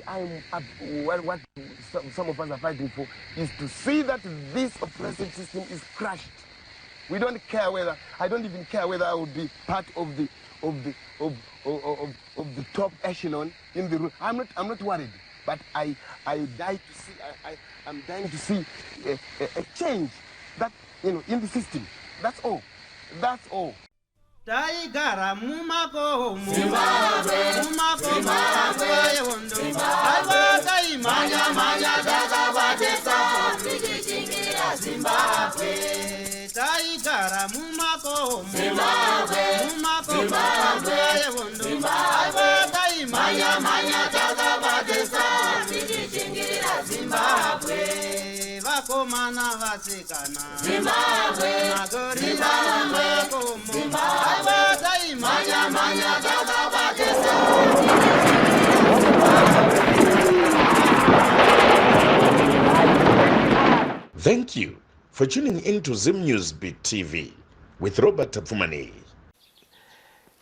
I'm up, what some of us are fighting for is to see that this oppressive system is crushed. We don't care whether, I don't even care whether I will be part of the, of the, of, of, of, of the top echelon in the room. I'm not worried, but I die to see, I'm dying to see a change that, you know, in the system. That's all. That's all. Taigara mumakomo, mumakomo nguva yehondo. Aiwa, taimhanya mhanya takabatisa tichichingira Zimbabwe. Taigara mumakomo, mumakomo nguva yehondo. Aiwa, taimhanya mhanya takabatisa tichichingira Zimbabwe. Vakomana, vasikana, Zimbabwe, magorira mumakomo. Aiwa, taimhanya mhanya takabatisa tichichingira Zimbabwe. Thank you for tuning in to Zim News Beat TV with Robert Tafumani.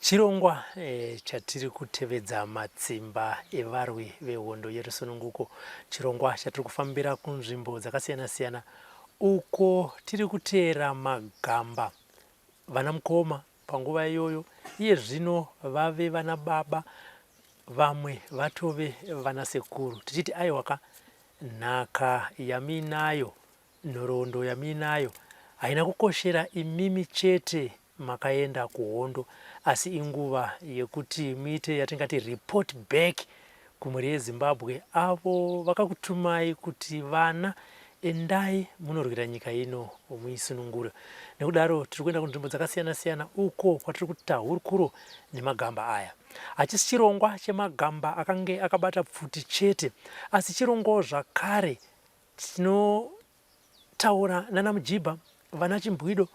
Chirongwa chatiri kutevedza matsimba evarwi vehondo yerusununguko, chirongwa chatiri kufambira kunzvimbo dzakasiyana-siyana uko tiri kuteera magamba, vana mukoma panguva iyoyo, iye zvino vave vana baba, vamwe vatove vana sekuru, tichiti aiwaka, nhaka yamuinayo, nhoroondo yamuinayo haina kukoshera imimi chete makaenda kuhondo, asi inguva yekuti muite yatingati report back kumhuri yeZimbabwe, avo vakakutumai kuti vana endai munorwira nyika ino muisunungure. Nekudaro tiri kuenda kunzvimbo dzakasiyana-siyana uko kwatiri kuita hurukuro nemagamba aya. Hachisi chirongwa chemagamba akange akabata pfuti chete, asi chirongwawo zvakare tinotaura nana mujibha, vana chimbwido,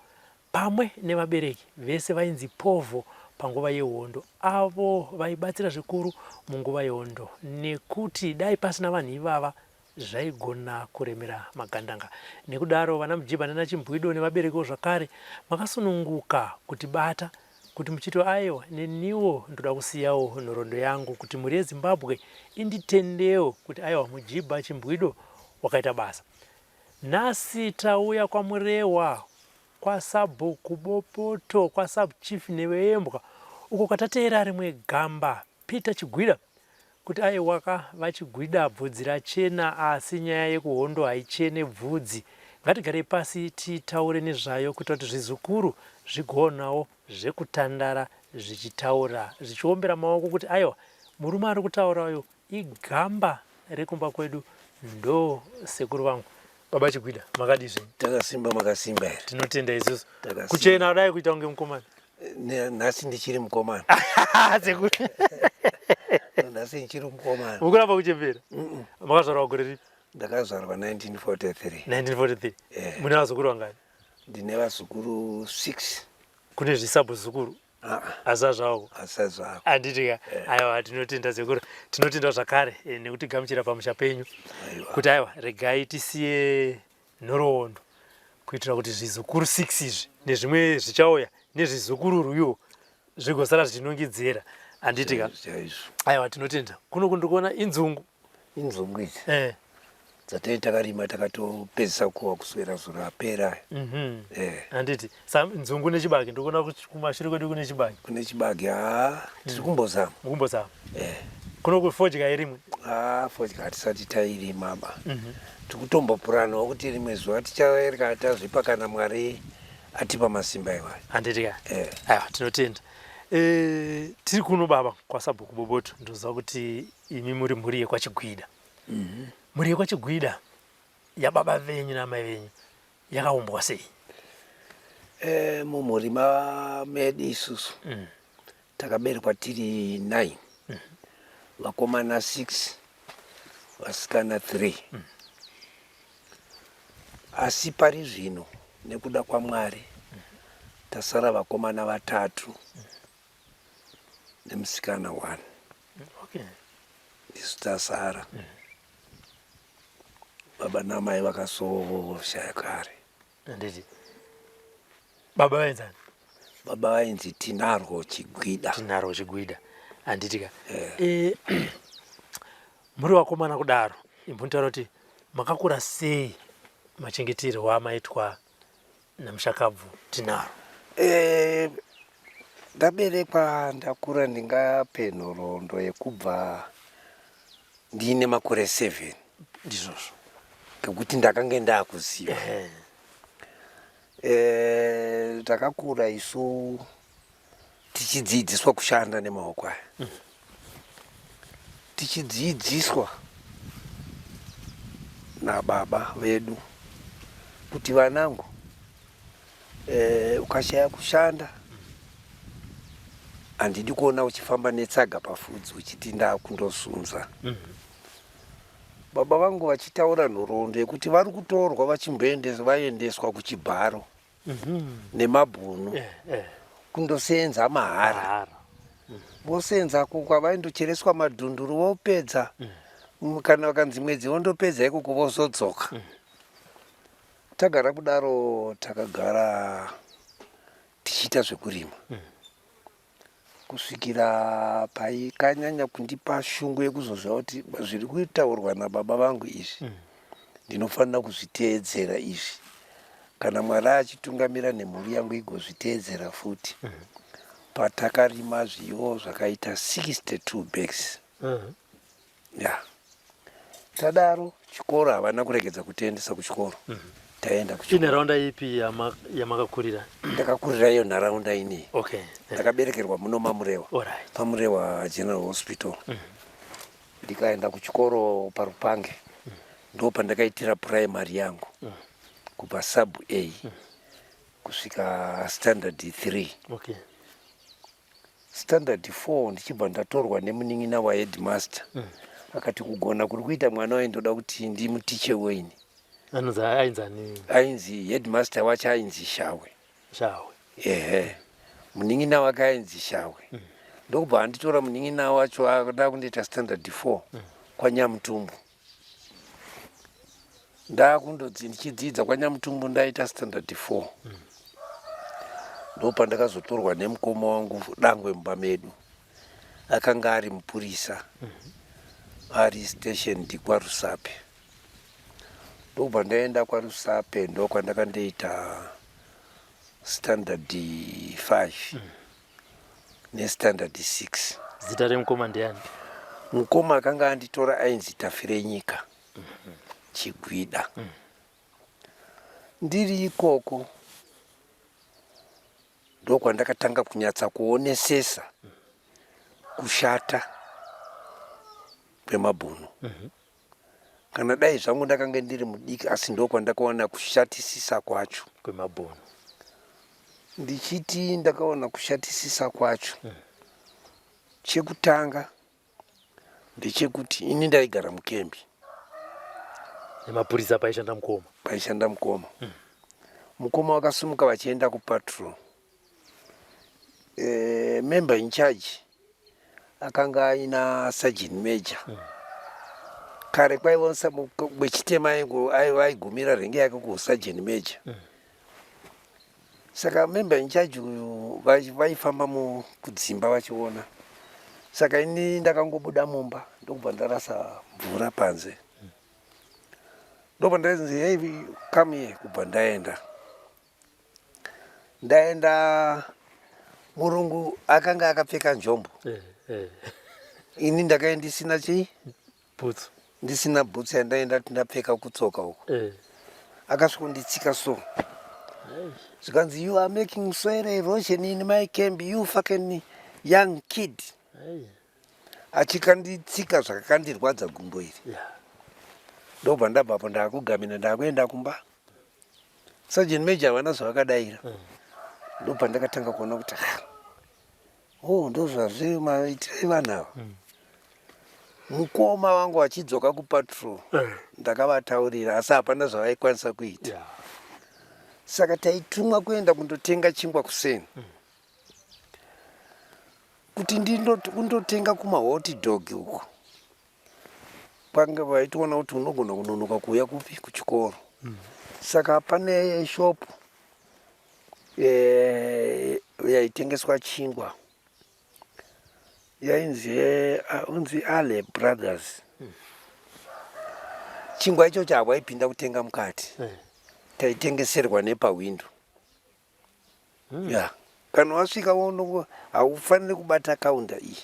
pamwe nevabereki vese vainzi povho panguva yehondo, avo vaibatsira zvikuru munguva yehondo, nekuti dai pasina vanhu ivava zvaigona kuremera magandanga. Nekudaro vana mujibha nana chimbwido nevaberekiwo zvakare makasununguka kutibata kuti muchiti, aiwa, neniwo ndoda kusiyawo nhoroondo yangu kuti mhuri yeZimbabwe inditendewo kuti aiwa, mujibha, chimbwido wakaita basa. Nhasi tauya kwaMurewa, kwasabhuku Bopoto, kwasubchief Neveyembwa, uko kwatateera rimwe gamba, Peter Chigwida, kuti aiwaka, vaChigwida, bvudzi rachena, asi nyaya yekuhondo haichene bvudzi. Ngatigarei pasi titaure nezvayo kuitira kuti zvizukuru zvigoonawo zvekutandara zvichitaura zvichiombera maoko kuti aiwa, murume ari kutaura uyu igamba rekumba kwedu, ndo sekuru vangu. Baba Chigwida, makadii zvenyu? Takasimba, makasimba here? Tinotenda isusu. Takasimba. Kuchena dai kuita kunge mukomana. Nhasi ndichiri mukomana. Sekuru. Nhasi ndichiri mukomana. Mukuramba kuchembera. Makazvarwa gore ripi? Ndakazvarwa 1943. 1943? Eh. Mune vazukuru vangani? Ndine vazukuru 6. Kune zvisabhuzukuru? Ah. Asa zvavo. Asa zvavo. Handiti ka? Aiwa, tinotenda sekuru, tinotenda zvakare nekutigamuchira pamusha penyu. Aiwa. Kuti aiwa, regai tisiye nhoroondo kuitira kuti zvizukuru 6 izvi nezvimwe zvichauya nezvizukuru rwiwo zvigosara zvichinongidzera, handiti ka? Chaizvo. Aiwa, tinotenda. Kuno kundikuona inzungu. Inzungu idzi dzatai takarima, takatopedzisa kuwa kuswera zuro apera. Handiti sa nzungu nechibage? Ndikuona kumashure kwedu kune chibage. Kune chibage, haa, tiri kumbozama. Mukumbozama. Kuno kufodya irimwe? Haa, fodya hatisati tairima ba. Tiri kutombopuranawo kuti rimwe zuva tichaereka tazvipa kana Mwari atipa masimba iwayo. Handiti ka? Eh. Aiwa, tinotenda. Tiri kuno baba kwasabhuku Boboto. Ndoziva kuti imi muri mhuri yekwaChigwida. Mhuri yekwaChigwida yababa venyu namai venyu yakaumbwa sei? Mumhuri medu isusu takaberekwa tiri 9, vakomana 6, vasikana 3. Asi pari zvino nekuda kwaMwari tasara vakomana vatatu nemusikana 1. Ndisu tasara. Baba namai vakasoshaya kare. Handiti baba vainzani? Baba vainzi Tinarwo Chigwida. Tinarwo Chigwida, handiti ka? Muri vakomana kudaro, imbonitaura kuti makakura sei, machengeterwo amaitwa namushakabvu Tinaro? Ndaberekwa ndakura, ndingape nhoroondo yekubva ndiine makore 7. Ndizvozvo. Ngekuti ndakange ndakuziva. Takakura isu tichidzidziswa kushanda nemaoko aya, tichidzidziswa nababa vedu kuti vanangu, ukashaya kushanda handidi kuona uchifamba netsaga pafudzi uchiti ndakundosunza. Baba vangu vachitaura nhoroondo yekuti vari kutorwa vachimboendeswa, vaendeswa kuchibharo nemabhunu kundosenza mahara. Mahara. Vosenza kwavaindochereswa madhunduru, vopedza, kana vakanzi mwedzi vondopedza ikoko, vozodzoka. Tagara kudaro, takagara tichiita zvekurima kusvikira paikanyanya kundipa shungu yekuzoziva kuti zviri kutaurwa nababa vangu izvi ndinofanira kuzviteedzera izvi, kana Mwari achitungamira nemhuri yangu igozviteedzera futi, patakarima zviyo zvakaita 62 bags. Ya, tadaro chikoro havana kuregedza kutiendesa kuchikoro, taenda kuchikoro. Inharaunda ipi yamakakurira? Ndakakurira iyo nharaunda inei. Ndakaberekerwa muno maMurewa, paMurewa General Hospital. Ndikaenda kuchikoro paRupange, ndo pandakaitira primary yangu kubva sub A kusvika standard 3. Standard 4 ndichibva ndatorwa nemunin'ina waheadmaster, akati kugona kuri kuita mwana waye ndoda kuti ndimutiche weini. Anonzi, ainzi ani? Ainzi headmaster wacho ainzi Shawe. Shawe. Ehe, munin'ina wake ainzi Shawe. Ndokubva anditora munin'ina wacho ada kundoita standard 4 kwaNyamutumbu. Ndakundodzi ndichidzidza kwaNyamutumbu, ndaita standard 4, ndopandakazotorwa nemukoma wangu dangwe mumba medu, akanga ari mupurisa, ari station kwaRusape. Ndokubva ndaenda kwaRusape, ndokwandakandoita standard 5 nestandard 6. Zita remukoma ndiani? Mukoma akanga anditora ainzi Tafirenyika Chigwida. Ndiri ikoko ndokwandakatanga kunyatsa kuonesesa kushata kwemabhunu. Kana dai zvangu ndakanga ndiri mudiki, asi ndokwandakaona kushatisisa kwacho kwemabhunu. Ndichiti ndakaona kushatisisa kwacho, chekutanga ndechekuti ini ndaigara mukembi nemapurisa paishanda mukoma. Paishanda mukoma. Mukoma vakasimuka vachienda kupatrol. Member in charge akanga aina sergeant major. Kare kwaiva wechitema aigumira rank yake kusergeant major. Saka member in charge uyu vaifamba kudzimba vachiona. Saka ini ndakangobuda mumba, ndokubva ndarasa mvura panze, ndobva ndainzi, "Hey, come here." Kubva ndaenda, ndaenda, murungu akanga akapfeka njombo. Ini ndakaenda ndisina chii? Bhutsu. Ndisina bhutsu yandaenda ndapfeka kutsoka uko. Akasvikonditsika so, zvikanzi, "You are making soil erosion in my camp, you fucking young kid." Achikanditsika zvakakandirwadza gumbo iri. Ndobva ndabvapo, ndakugamina, ndakuenda kumba. Sergeant major havana zvavakadaira. Ndobva ndakatanga kuona kuti, ah, oh, ndozvazviri maitire vanhu ava. Mukoma vangu vachidzoka kupatrol, ndakavataurira, asi hapana zvavaikwanisa kuita. Saka taitumwa kuenda kundotenga chingwa kuseni, kuti kundotenga kumahot dog uko pange vaitoona kuti unogona kunonoka kuuya kupi kuchikoro. Saka pane shopu yaitengeswa chingwa yainzi unzi Ale Brothers. Chingwa ichocho hawaipinda kutenga mukati. Taitengeserwa nepahwindo. Ya, kana wasvika wono haufaniri kubata kaunda iyi,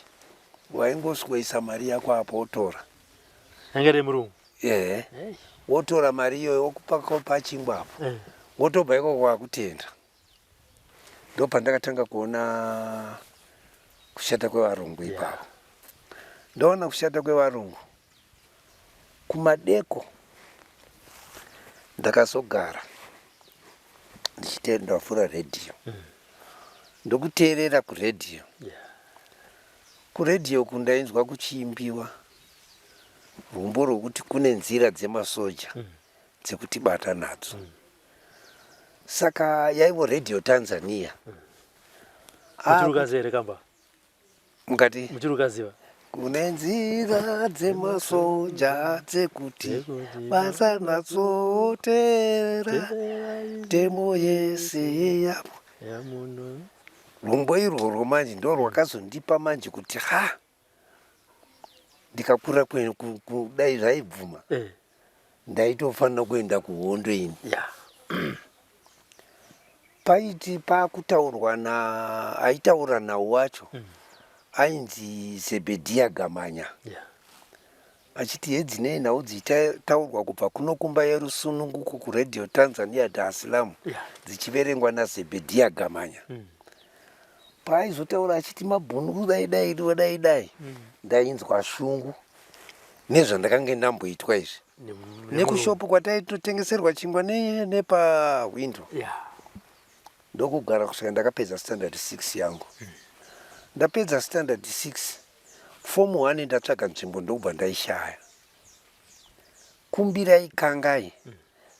waingoswisa mari yako apo wotora. Yanga iri murungu. Ehe, wotora mari iyoyo wokupa kopa chingwa apo, wotobva ikoko wakutenda. Ndopandakatanga kuona kushata kwevarungu ipapo. Ndaona kushata kwevarungu kumadeko, ndakazogara ndichitenda ndavhura redhiyo, ndokuteerera kuredhiyo. Kuredhiyo kundainzwa kuchiimbiwa rumbo rwokuti kune nzira dzemasoja dzekutibata nadzo. Saka yaivo Radio Tanzania. Muchirukaziva here kamba? Mukati? Muchirukaziva? Kune nzira dzemasoja dzekuti basa natsotera temo yese yapo. Rumbo irworwo manje ndo rwakazondipa manje kuti ha, ndikakura kudai zvaibvuma, ndaitofanira kuenda kuhondo ini. Paiti pakutaurwa na aitaura nhau wacho, ainzi Zebhedhiya Gamanya, achiti hedzinei nhau dzichitaurwa kubva kuno kumba yerusununguko kuRadio Tanzania Dar es Salaam, dzichiverengwa naZebhedhiya Gamanya. Paaizotaura achiti mabhunu kudai dai dai dai, ndainzwa shungu nezvandakange ndamboitwa izvi nekushopu kwataitotengeserwa chingwa nepahwindo. Ndokugara kusvika ndakapedza standard 6 yangu. Ndapedza standard 6, form 1, ndatsvaga nzvimbo ndokubva ndaishaya. Kumbirai Kangai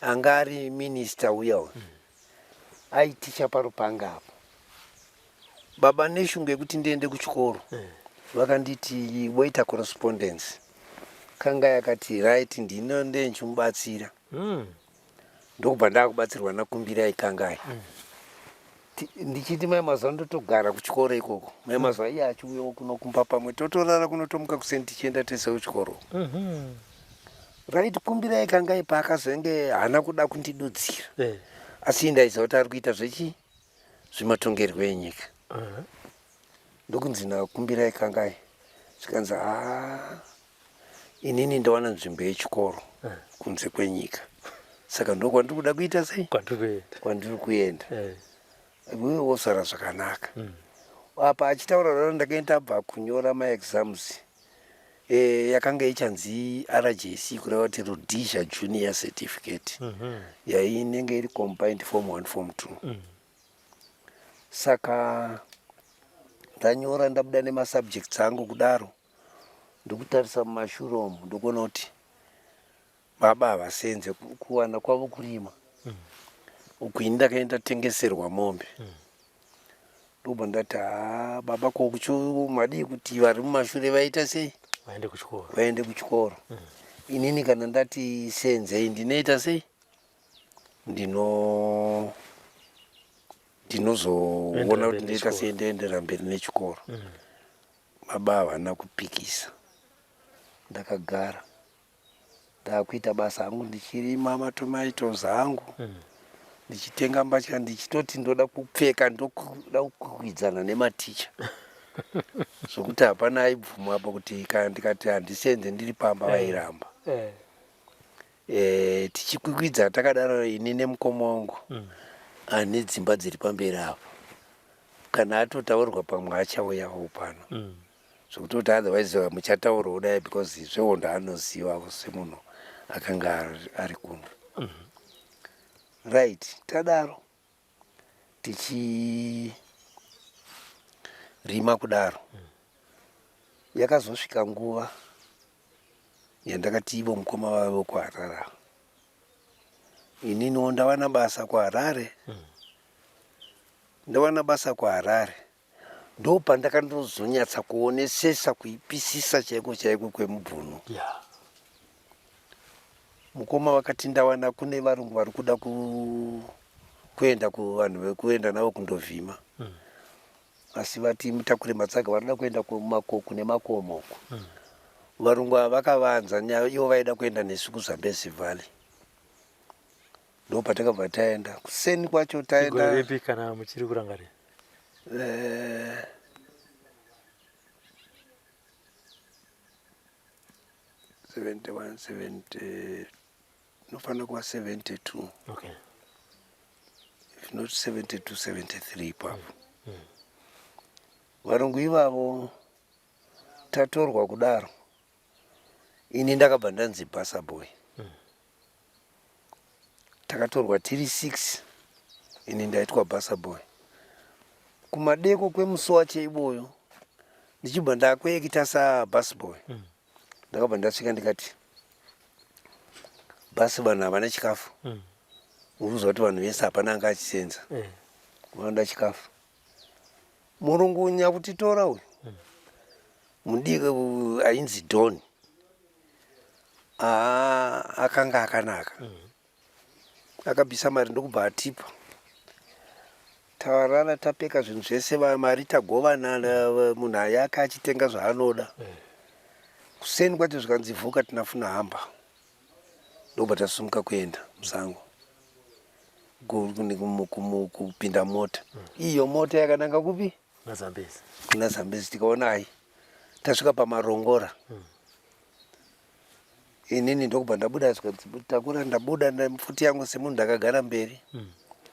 anga ari minista uya uyu, aiticha paRupanga apo. Baba neshungu yekuti ndiende kuchikoro vakanditi woita correspondence. Kangai akati right, ndino ndenchimubatsira. Ndokubva ndakubatsirwa naKumbirai Kangai. Ndichiti mai mazuva ndotogara kuchikoro ikoko, mai mazuva iye achiuyawo kuno kumba, pamwe totorara kuno, tomuka kuseni tichienda tese kuchikoro. Right, Kumbirai Kangai paakazenge haana kuda kundidudzira, asi ndaiziva kuti ari kuita zvechi zvematongerwo enyika. Ndokunzi naKumbirai Kangai, zvikanzi, "Ha, inini ndawana nzvimbo yechikoro kunze kwenyika, saka ndokwandiri kuda kuita sei, Kwandiri kuenda. Kwandiri kuenda. Iwewe wosara zvakanaka." Apa achitaura raro ndakaenda abva kunyora maexams, yakanga ichanzi RJC, kureva kuti Rhodesia Junior Certificate, yainenge iri combined form 1, form 2. Saka ndanyora, ndabuda nemasubjects angu kudaro, ndokutarisa mumashure umu, ndokuona kuti baba havasenze, kuwana kwavo kurima uku, ini ndakaenda tengeserwa mombe. Ndobva ndati, "Haa baba, ko madii kuti vari mumashure vaita sei?" Vaende kuchikoro. Vaende kuchikoro. Inini kana ndati senzei ndinoita sei? Ndinozoona Enderera kuti mberi ndoita sei, nechikoro. ndoendera mberi nechikoro. Baba havana kupikisa. Ndakagara ndakuita basa hangu, ndichirima matomatoes angu, ndichitenga mbatya, ndichitoti ndoda kupfeka, ndokuda kukwikwidzana nematicha, zvokuti hapana aibvuma apo kuti kana ndikati handisenze ndiri pamba, vairamba. Tichikwikwidza takadaro ini nemukoma wangu ane dzimba dziri pamberi apo, kana atotaurwa pamwe achauyawo pano, zvekutoti otherwise muchataurawo dai, because zvehondo anoziva semunhu akanga ari kuno. Right, tadaro tichirima kudaro, yakazosvika nguva yandakati ivo mukoma vavo kuHarare, ininiwo ndawana basa kuHarare. Ndawana basa kuHarare, ndo pandakandozonyatsa kuonesesa kuipisisa chaiko chaiko kwemubhunu. Mukoma vakati ndawana kune varungu vari kuda kuenda kuvanhu vekuenda navo kundovhima, asi vati mutakure matsaga, varikuda kuenda kune makomo uko. Varungu ava vakavanza nyaya, ivo vaida kuenda nesu kuZambezi Valley. Ndopatakabva taenda kuseni kwacho taenda. Igore ripi kana muchiri kurangarira? Eh, 71 70 inofanira kuva 72 okay. If not 72 73 ipapo. Varungu ivavo tatorwa kudaro, ini ndakabva ndanzi basa boy. Takatorwa tiri 6, ini ndaitwa basa boy. Kumadeko kwemusi wacho iboyo ndichibva ndakuekita sabus boy. Ndakabva ndasvika ndikati, basi vanhu havana chikafu. Uri kuziva kuti vanhu vese hapana anga achisenza. Vanoda chikafu. Murungu nyakutitora uyu mudiki ainzi Don, akanga akanaka. Akabvisa mari ndokubva atipa. Tarara tapeka zvinhu zvese, mari tagovana, munhu ayaka achitenga zvaanoda. Kuseni kwacho zvikanzi vhuka tinafuna hamba. Ndobva tasumuka kuenda musango kupinda mota. Iyo mota yakananga kupi? Kuna Zambezi. Kuna Zambezi. Tikaona ai tasvika paMarongora. Inini ndokubva ndabuda, zvikanzi takura. Ndabuda nemfuti yangu semunhu ndakagara mberi.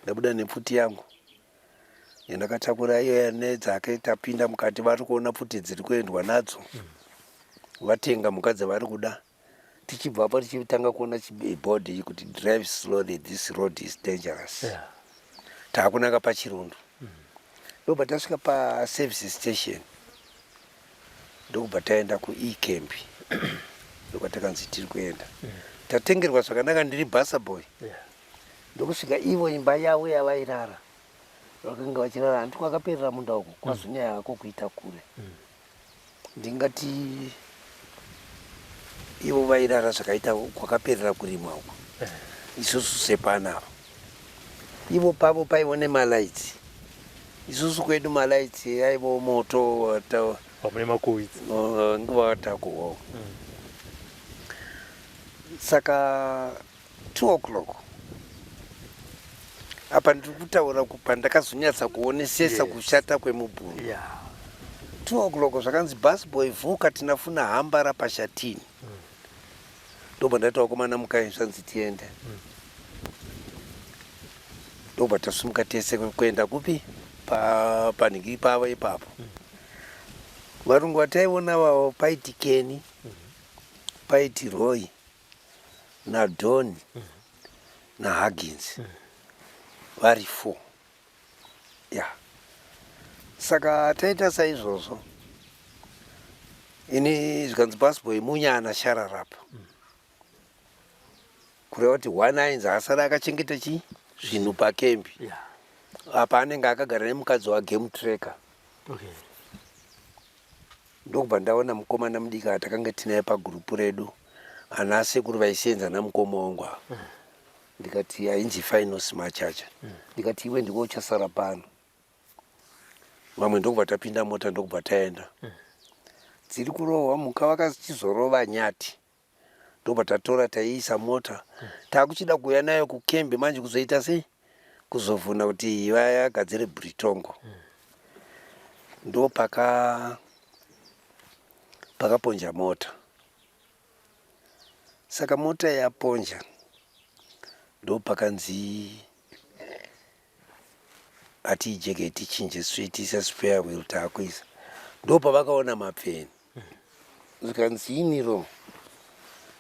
Ndabuda nemfuti yangu yandakatakura iyo nedzake. Tapinda mukati, vari kuona pfuti dziri kuendwa nadzo. Vatenga mhuka dzavari kuda. Tichibva apo tichitanga kuona chibhodhi kuti "Drive slowly, this road is dangerous." Taakunanga pachirundu. Ndobva tasvika paservice station, ndokubva taenda kuecamp, ndokwatakanzi tiri kuenda. Tatengerwa zvakanaka, ndiri basa boy. Ndokusvika ivo imba yavo yavairara, vakanga vachirara handi kwakaperera munda uku, kwazonyaya hako kuita kure. Ndingati ivo vairara zvakaita kwakaperera kurimwa uku, isusu sepanapa. Ivo pavo paivo nemalights, isusu kwedu malights aivo moto. Pamune makuwitsi. Nguva takuhwawo. Saka 2 o'clock apa ndiri kutaura pandakazonyatsa kuonesesa kushata kwemubhunu. 2 o'clock zvakanzi, "Busboy, vuka tinafuna hamba rapashatini." Ndobva ndati, "Vakomana, mukai, zvanzi tiende." Ndobva tasumuka tese kuenda kupi? Panhingi pavo ipapo. Varungu vataiona vavo paiti Keni, paiti Roy naDon naHuggins, vari four ya. Saka taita saizvozvo, ini zvikanzi, "Busboy, munyana shararapa." Kureva kuti one ainzi asara akachengeta chi zvinhu pakembi. Apa anenge akagara nemukadzi wagame tracker. Ndokubva ndaona mukomana mudiki atakanga tinaye pagurupu redu, ana sekuru vaisenza namukoma wangu ava. Ndikati, ainzi Finos Machacha, ndikati, "Iwe ndiko uchasara pano." Vamwe ndokubva tapinda mota, ndokubva taenda. Dziri kurohwa mhuka, vakachizorova nyati, ndobva tatora taiisa mota. Taakuchida kuuya nayo kukembi manje kuzoita sei, kuzovhuna kuti vagadzire britongo. Ndo paka pakaponja mota. Saka mota yaponja, ndo pakanzi hatiijeke, tichinje tiise spare wheel. Taakuisa, ndo pavakaona mapfeni. Zvikanzi iniro,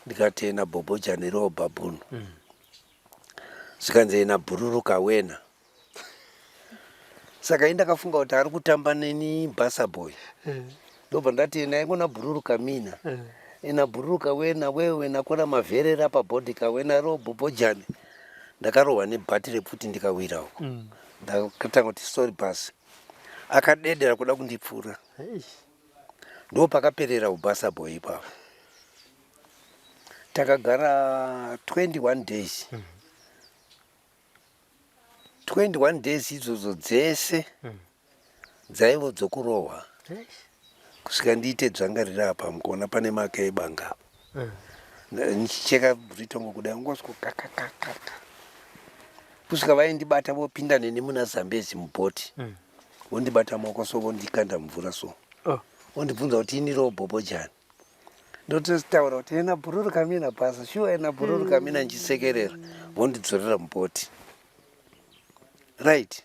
ndikati ena bhobhojani ro babhunu. Zvikanzi ena bhururuka wena. Saka ini ndakafunga kuti ari kutamba neni basa boy. Ndobva ndati ena ikona bhururuka mina, ena bhururuka wena wewe nakona mavherera pabhodhi wena ro bhobhojani. Ndakarohwa nebhati repfuti, ndikawira uko. Ndakatanga kuti sorry basi, akadedera kuda kundipfura. Ndo pakaperera ubasa boy ipapo. Takagara 21 days. 21 days idzodzo dzese dzaivo dzokurohwa. Kusvika ndiite dzvanga riri apa mukuona pane maka ebanga apa. Ndichicheka buritongo kudai ungosviko kakakakaka. Kusvika vaindibata vopinda neni muna Zambezi mubhoti. Vondibata maoko so vondikanda mvura so. Oh. Vondibvunza kuti iniro bhobhojani. Ndototaura kuti ena bhururu kamina basa shuwa ena bhururu kamina ndichisekerera vondidzorera mubhoti. Right.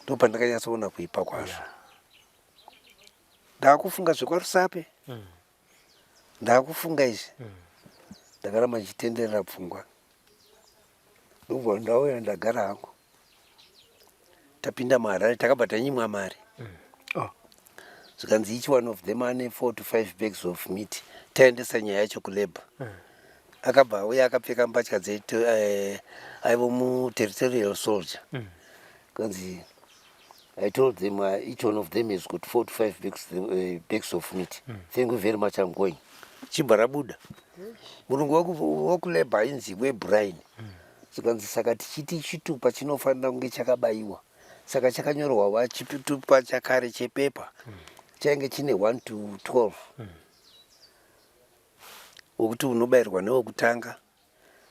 Ndopandakanyatsoona kuipa kwazvo. Ndakufunga zvekwaRusape. Ndakufunga izvi. Ndakaramba ndichitenderera pfungwa. Ndobva ndauya ndagara hangu. Tapinda muHarare takabva tanyimwa mari. Oh. Zvikanzi each one of them ane 4 to 5 bags of meat. Taendesa nyaya yacho kulabor. Akabva auya akapfeka mbatya dzetu aivo muterritorial soldier. Kanzi I told them each one of them has got 4 to 5 bags of meat. Thank you very much, I'm going. Chibva rabuda. Murungu wekulabor ainzi weBrine. Zvikanzi saka tichiti chitupa chinofanira kunge chakabayiwa. Saka chakanyorwa chitupa chakare chepepa. Chainge chine 1 to 12. Wekuti unobayirwa newekutanga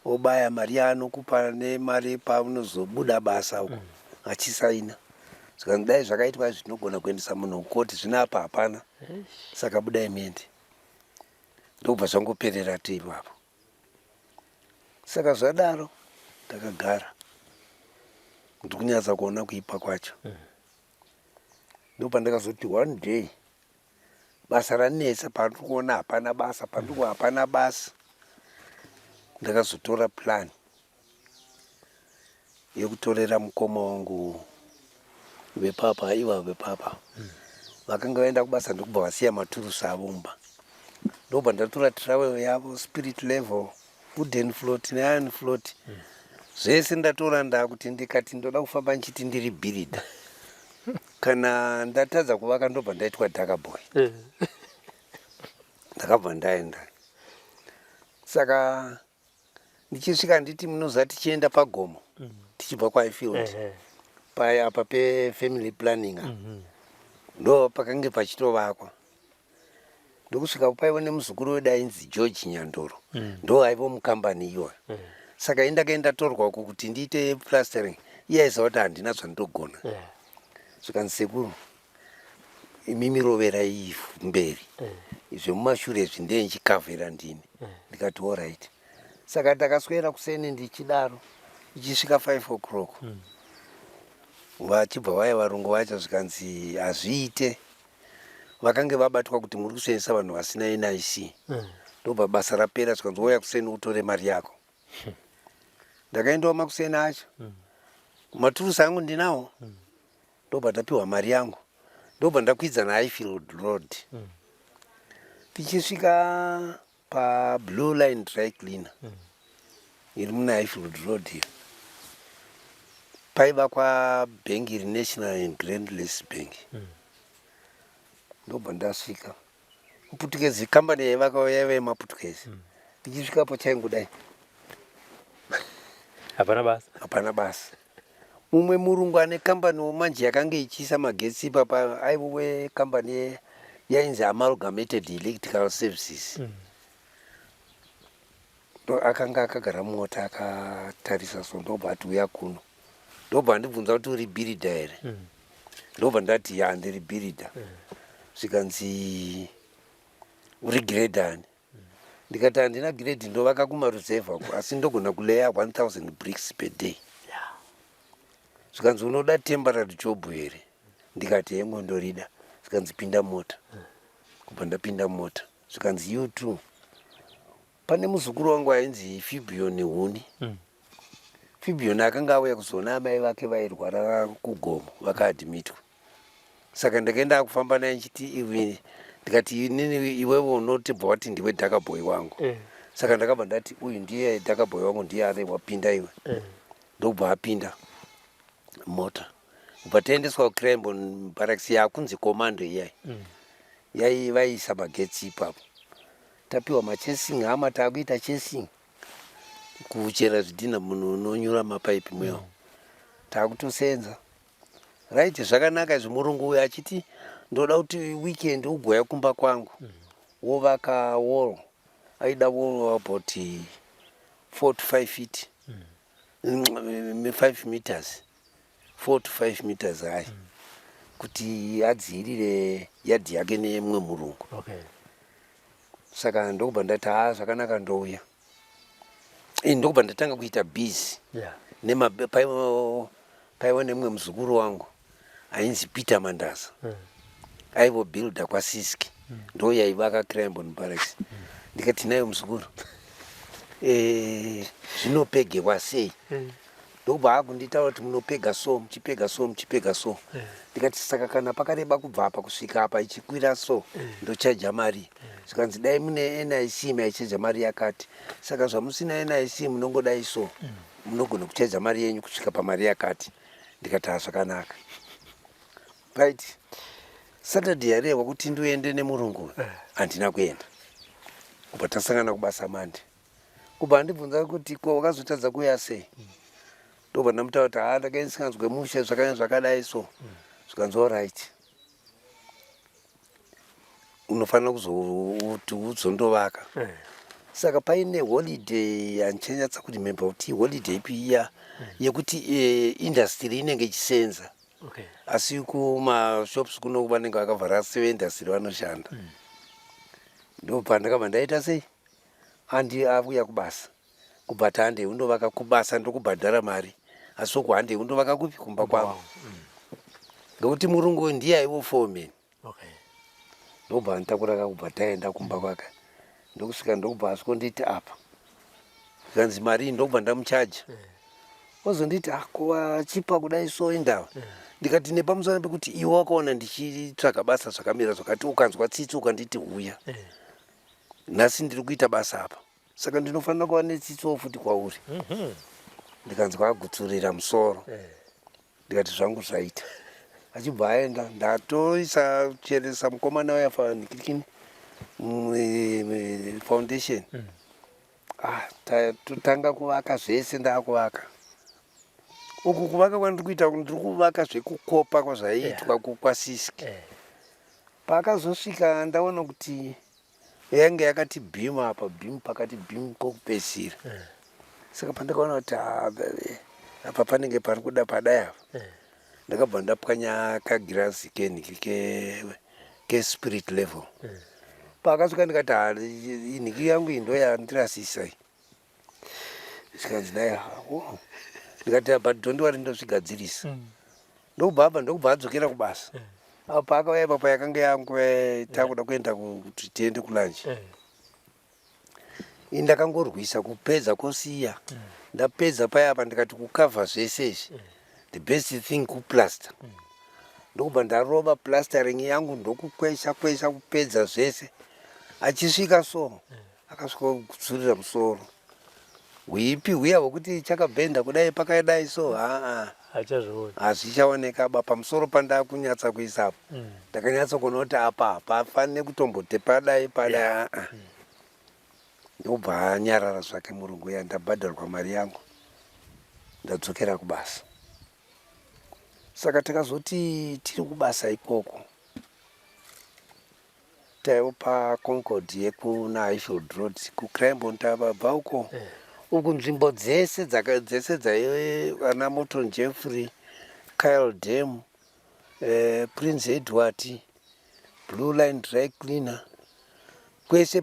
obaya mari yaanokupa nemari paunozobuda basa uko achisaina. Zvikanzi dai zvakaitwa izvi tinogona kuendesa munhu kukoti zvino apa hapana. Saka budai muende. Ndobva zvangoperera tu ipapo. Saka zvadaro ndakagara ndikunyatsa kuona kuipa kwacho. Ndopandakazoti one day basa ranetsa pandiri kuona hapana basa pandiri kuona hapana basa. Ndakazotora plan yekutorera mukoma wangu vepapa iva vepapa vakanga vaenda kubasa ndokubva vasiya maturusi avo mumba. Ndobva ndatora trowel yavo, spirit level, wooden float neiron float. Zvese ndatora ndakuti ndikati ndoda kufamba ndichiti ndiri bhiridha. Kana ndatadza kuvaka ndobva ndaitwa dhaka boy. Ndakabva ndaenda. Saka ndichisvika nditi munoziva tichienda pagomo tichibva kwaIfield paya apa pefamily planning ndo pakange pachitovakwa. Ndokusvika paiva nemuzukuru wedu ainzi George Nyandoro. Ndo aiva mukambani iyoyo. Saka ini ndakaenda torwa uko kuti ndiite plastering. Iye aiziva kuti handina zvandogona. Zvikanzi sekuru imimi roverai ivhu mberi. Zvemumashure izvi ndiye ndichikavhera ndini. Ndikati alright. Saka ndakaswera kuseni ndichidaro ichisvika 5 o'clock. Vachibva vaya varungu vacho zvikanzi hazviite. Vakange vabatwa kuti muri kusenzesa vanhu vasina NIC. Ndobva basa rapera zvikanzi wouya kuseni utore mari yako. Ndakaendawo makuseni acho. Maturusi angu ndinawo. Ndobva ndapiwa mari yangu. Ndobva ndakwidza naHighfield Road. Tichisvika paBlue Line Dry Cleaner iri muna Highfield Road iyo. Paivakwa bhengi iri National and Grandless Bank. Ndobva ndasvika. Muputukezi kambani yaivaka yaiva yemaputukezi. Ndichisvikapo chaingodai. Hapana basa. Hapana basa. Mumwe murungu ane kambaniwo manje yakange ichiisa magetsi ipapa aive wekambani yainzi Amalgamated Electrical Services. Akanga akagara mumota akatarisa so ndobva ati uya kuno. Ndobva andibvunza kuti uri bhiridha here. Ndobva ndati ya ndiri bhiridha. Zvikanzi uri grade ani? Ndikati handina grade ndovaka kumaruzevha uko asi ndogona kuleya 1000 bricks per day. Zvikanzi unoda temporary job here? Ndikati hengo ndorida. Zvikanzi pinda mota. Kubva ndapinda mota. Zvikanzi you too. Pane muzukuru wangu ainzi Fibion Huni. Fibion akanga auya kuzoona amai vake vairwara kugomo vakaadhimitwa. Saka ndakaenda kufamba naye ndichiti iwe ndikati inini iwewe unotibva wati ndiwe dhaka boy wangu. Saka ndakabva ndati uyu ndiye dhaka boy wangu ndiye ari wapinda iwe. Ndobva apinda mota. Kubva taendeswa kuCranborne Barracks yakunzi commando iyai. Yai vaiisa magetsi ipapo. Tapiwa machasing hama takuita chasing. Kuchera zvidhina munhu unonyura mapaipi muya. Takutosenza. Right zvakanaka izvi murungu uyu achiti Ndoda kuti weekend ugouya kumba kwangu, wovaka wall. Aida wall about 4 to 5 feet, 5 meters, 4 to 5 meters high, kuti adziirire yadhi yake nemumwe murungu. Saka ndokubva ndati, "Ha, zvakanaka, ndouya." Ini ndokubva ndatanga kuita busy. Paiva nemumwe muzukuru wangu ainzi Peter Mandaza, aivo builder kwaSiski, ndo yaivaka Cranborne Barracks. Ndikati, "Nayo muzukuru, zvinopegewa sei?" Ndokubva akunditaura kuti munopega so, muchipega so, muchipega so. Ndikati, "Saka kana pakareba kubva apa kusvika apa ichikwira so, ndochaja mari?" Zvikanzi, "Dai mune NIC maichaja mari yakati. Saka zvamusina NIC, munongodai so, munogona kuchaja mari yenyu kusvika pamari yakati." Ndikati, "Ha, zvakanaka." Right, Saturday yarehwa kuti ndiende nemurungu, handina kuenda. Kubva tasangana kubasa Monday, kubva andibvunza kuti, "Ko, wakazotadza kuuya sei?" Ndobva ndamutaura kuti, "Ha, ndakaisinganzwe mushe, zvakanya zvakadai so." Zvikanzi, "Alright, unofanira kuzoti uzondovaka." Saka paine holiday, handichanyatsa kuremember kuti holiday ipi iya yekuti industry inenge ichisenza, asi kumashops kuno vanenge vakavhara, asi veindustry vanoshanda. Ndobva ndakabva ndaita sei, andi auya kubasa, kubva tande undovaka kubasa, ndokubhadhara mari, asi uku handei undovaka kupi? Kumba kwangu, ngekuti murungu ndiye aivo foreman. Ndobva nditakura kakubva taenda kumba kwake, ndokusvika, ndokubva asvikonditi apa, zvikanzi mari iyi. Ndokubva ndamuchaja. Wazonditi, "Ah, ko wachipa kudai so indava?" Ndikati, "Nepamusana pekuti iwe wakaona ndichitsvaga basa zvakamira zvakati, ukanzwa tsitsi, ukanditi huya. Nhasi ndiri kuita basa apa, saka ndinofanira kuva netsitsiwo futi kwauri." Ndikanzwa agutsurira musoro. Ndikati, "Zvangu zvaita." Achibva aenda, ndatoisa cheresa mukomana uya fanikirikini foundation. Ah, totanga kuvaka zvese. Ndaakuvaka uku, kuvaka kwandiri kuita, ndiri kuvaka zvekukopa kwazvaiitwa kwaSiski. Paakazosvika, ndaona kuti yange yakati beam apa, beam pakati, beam kokupedzisira. Saka pandakaona kuti, ah, apa panenge pari kuda padai apa, ndakabva ndapwanya kagirazi kenhiki kespirit level. Paakasvika ndikati, "Ha, inhiki yangu iyi ndo yandirasisa iyi." Zvikanzi, "Dai." Oh. Ndikati, "But don't worry, ndozvigadzirisa." Ndokubva abva, ndokubva adzokera kubasa. Apo paakauya ipapo, yakanga yanguva takuda kuenda kuti tiende kulunch. Ini ndakangorwisa kupedza kosiya. Ndapedza paya apa, ndikati kukavha zvese izvi, the best thing kuplaster. Ndokubva ndarova plastering yangu, ndokukwesha kwesha kupedza zvese. Achisvika so, akasvika kutsurira musoro. Huipi huya hwekuti chakabhenda kudai, pakadai so, haa. Hachazvioni. Hazvichaoneka ba pamusoro pandakunyatsa kuisa apa. Ndakanyatsa kuona kuti apa hapafanire kutombote padai padai, aa. Ndobva anyarara zvake murungu uya. Ndabhadharwa mari yangu, ndadzokera kubasa. Saka takazoti tiri kubasa ikoko, taivo paConcord yekuna Highfield Road kuCranborne, tabva uko uku, nzvimbo dzese dzese dzaive ana Morton Jeffrey, Kyle Dam, Prince Edward, Blue Line Dry Cleaner, kwese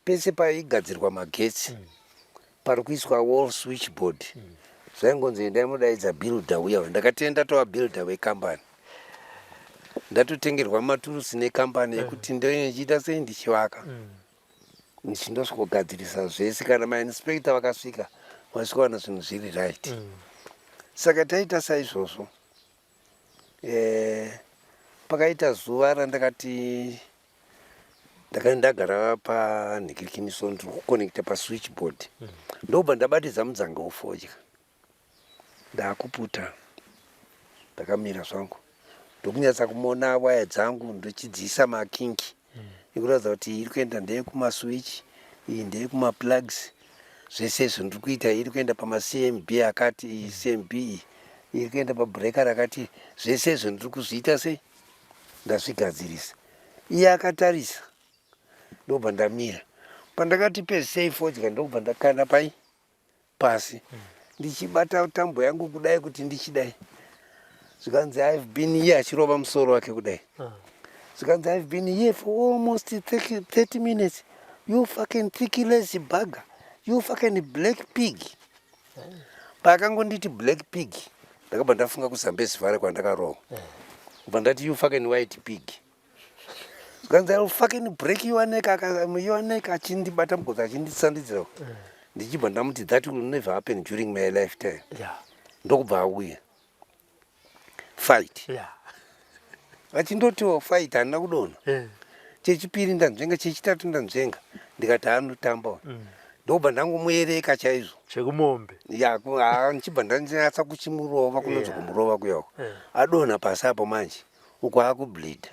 pese paigadzirwa magetsi, pari kuiswa wall switchboard, zvaingonzi, "Endai mudaidza builder uya." Ndakatenda tova builder wekambani, ndatotengerwa maturusi nekambani yekuti ndochiita sei, ndichivaka, ndichindosvikogadzirisa zvese. Kana mainspector vakasvika, vasvikawana zvinhu zviri right. Saka taita saizvozvo. Pakaita zuva randakati ndakanga ndagara panhikirikiniso, ndiri kuconnecta paswitchboard, ndobva ndabatidza mudzanga wefodya, ndakuputa. Ndakamira zvangu, ndokunyatsa kumona waya dzangu, ndochidziisa makinki ekuratidza kuti iri kuenda ndeyekumaswitch, iyi ndeyekuma-plugs, zvese izvo ndiri kuita, iri kuenda pamaCMB akati, iyi CMB iyi iri kuenda pabreaker rakati, zvese izvo ndiri kuzviita sei. Ndazvigadzirisa. Iye akatarisa ndobva ndamira. Pandakati pedzisei fodya ndobva ndakanda pai pasi ndichibata tambo yangu kudai kuti ndichidai. Zvikanzi I've been here achirova musoro wake kudai. Zvikanzi I've been here for almost 30 minutes. You fucking thick lazy bugger. You fucking black pig. Paakangonditi black pig ndakabva ndafunga kuZambezi Valley kwandakarohwa. Kubva ndati you fucking white pig. Zvikanzi I will fucking break your neck, your neck achindibata mugotsi achindisandidzira. Ndichibva ndamuti that will never happen during my lifetime. Ndokubva auya. Fight. Achindotiwo fight handina kudonha. Chechipiri ndanzvenga, chechitatu ndanzvenga. Ndikati anotamba. Ndokubva ndangomuyereka chaizvo. Chekumombe. Ya, ndichibva ndanyatsa kuchimurova kunonzi kumurova kuyako. Adonha pasi apo manje. Uko akubleed.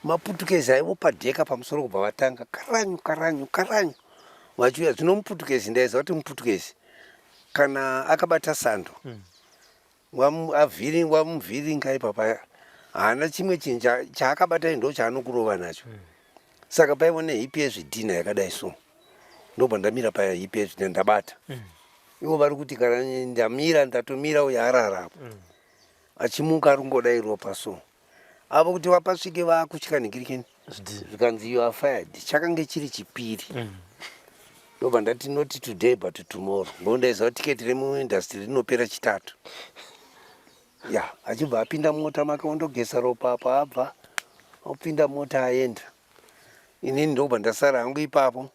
Maputukezi aivo padheka pamusoro kubva vatanga karanyu karanyu karanyu. Vachiuya zvino muputukezi ndaiziva kuti muputukezi kana akabata sando wamuvhiringa ipapa haana chimwe chinhu chaakabata ndo chaanokurova nacho. Saka paivo nehipi yezvidhina yakadai so. Ndobva ndamira paya hipi yezvidhina ndabata. Ivo vari kuti kana ndamira ndatomira uyo arara apo. Achimuka ari kungodai ropa so. Avo kuti vapasvike vaakutya nhingirikini. Zvikanzi you are fired. Chakange chiri chipiri. Ndobva ndati not today but tomorrow. Ngokuti ndaiziva kuti tiketi remuindustry rinopera chitatu. Ya, achibva apinda mumota make ondogesa ropa apa abva opinda mota aenda. Inini ndobva ndasara hangu ipapo.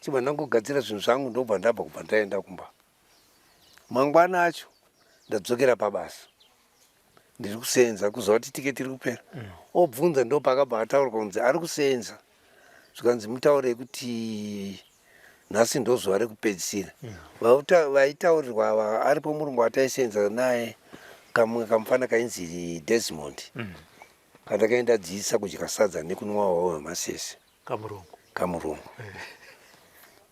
Chibva ndangogadzira zvinhu zvangu ndobva ndabva kubva ndaenda kumba. Mangwana acho ndadzokera pabasa. Ndiri kusenza kuziva kuti tiketi riri kupera. Obvunza ndopakabva ataurwa kunzi ari kusenza. Zvikanzi mutaure kuti nhasi ndozuva rekupedzisira. Vaitaurirwa ava aripo murungu wataisenza naye kamwe kamufana kainzi Desmond. Kandakaenda dzidzisa kudya sadza nekunwa hwawa hwemasese. Kamurungu. Kamurungu.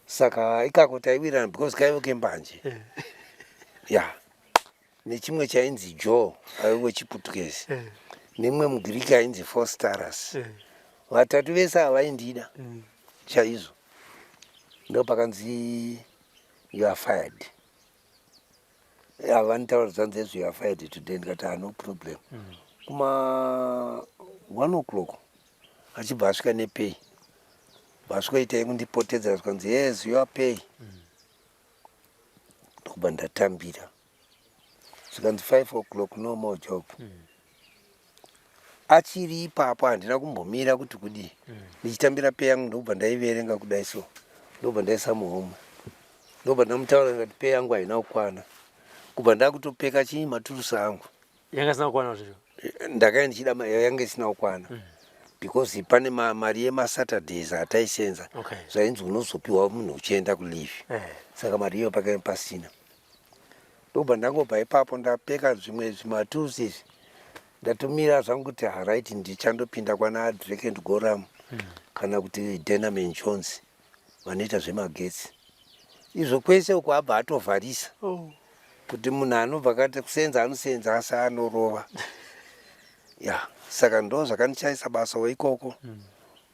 Saka ikako taiwirirana because kaive kembanje. Ya. Nechimwe chainzi Joe aive wechiputukezi. Nemumwe muGiriki ainzi Fosterus. Vatatu vese ava vaindida chaizvo. Ndopakanzi you are fired. Vanitaura zvanzi ezvo you are fired today ndikati ah, no problem. Kuma 1 o'clock achibva asvika nepay. Vasvikoita yekundipotedzera zvikanzi yes you are pay. Ndokubva ndatambira. Zvikanzi 5 o'clock no more job. Achiri ipapo handina kumbomira kuti kudii. Ndichitambira pay yangu ndokubva ndaiverenga kudai so. Ndokubva ndaisa muhomwe. Ndokubva ndamutaura ndikati pay yangu haina kukwana. Kubva ndakutopeka chii maturusi angu. Yanga isina kukwana zvicho. Ndakanga ndichida yanga isina kukwana. Because pane mari yemaSaturdays ataisenza. Zvainzi unozopiwa munhu uchienda kuleave. Saka mari iyo pakanga pasina. Ndobva ndangobva ipapo ndapeka zvimwe zvimatools izvi. Ndatomira zvangu kuti right ndichandopinda kwana Drake and Goram kana kuti Denham Jones vanoita zvemagetsi. Izvo kwese uko abva atovharisa. Kuti munhu anobva kati kusenza anosenza asi anorova. Ya, saka ndo zvakandichaisa basa ikoko.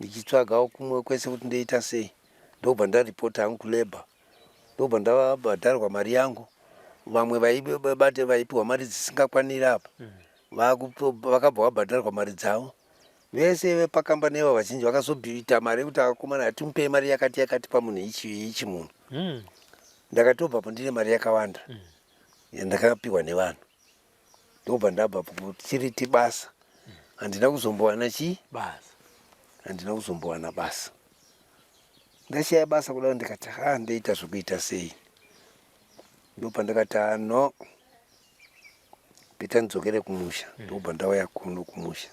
Ndichitsvagawo kumwe kwese kuti ndoita sei. Ndobva ndaripota hangu kulabour. Ndobva ndabhadharwa mari yangu. Vamwe vaibate vaipiwa mari dzisingakwaniri apa. Vakabva vabhadharwa mari dzavo. Vese vepakambani ivo vazhinji vakazoita mari yekuti akomana hatimupei mari yakati yakati pamunhu ichi ichi munhu. Ndakatobvapo ndine mari yakawanda yandakapiwa nevanhu. Ndobva ndabva chiriti basa. Handina kuzombowana chii? Basa. Handina kuzombowana basa. Ndashaya basa kudaro ndikati ha ndoita zvekuita sei. Ndopandakati ah no. Pita ndidzokere kumusha. Ndobva ndauya kuno kumusha.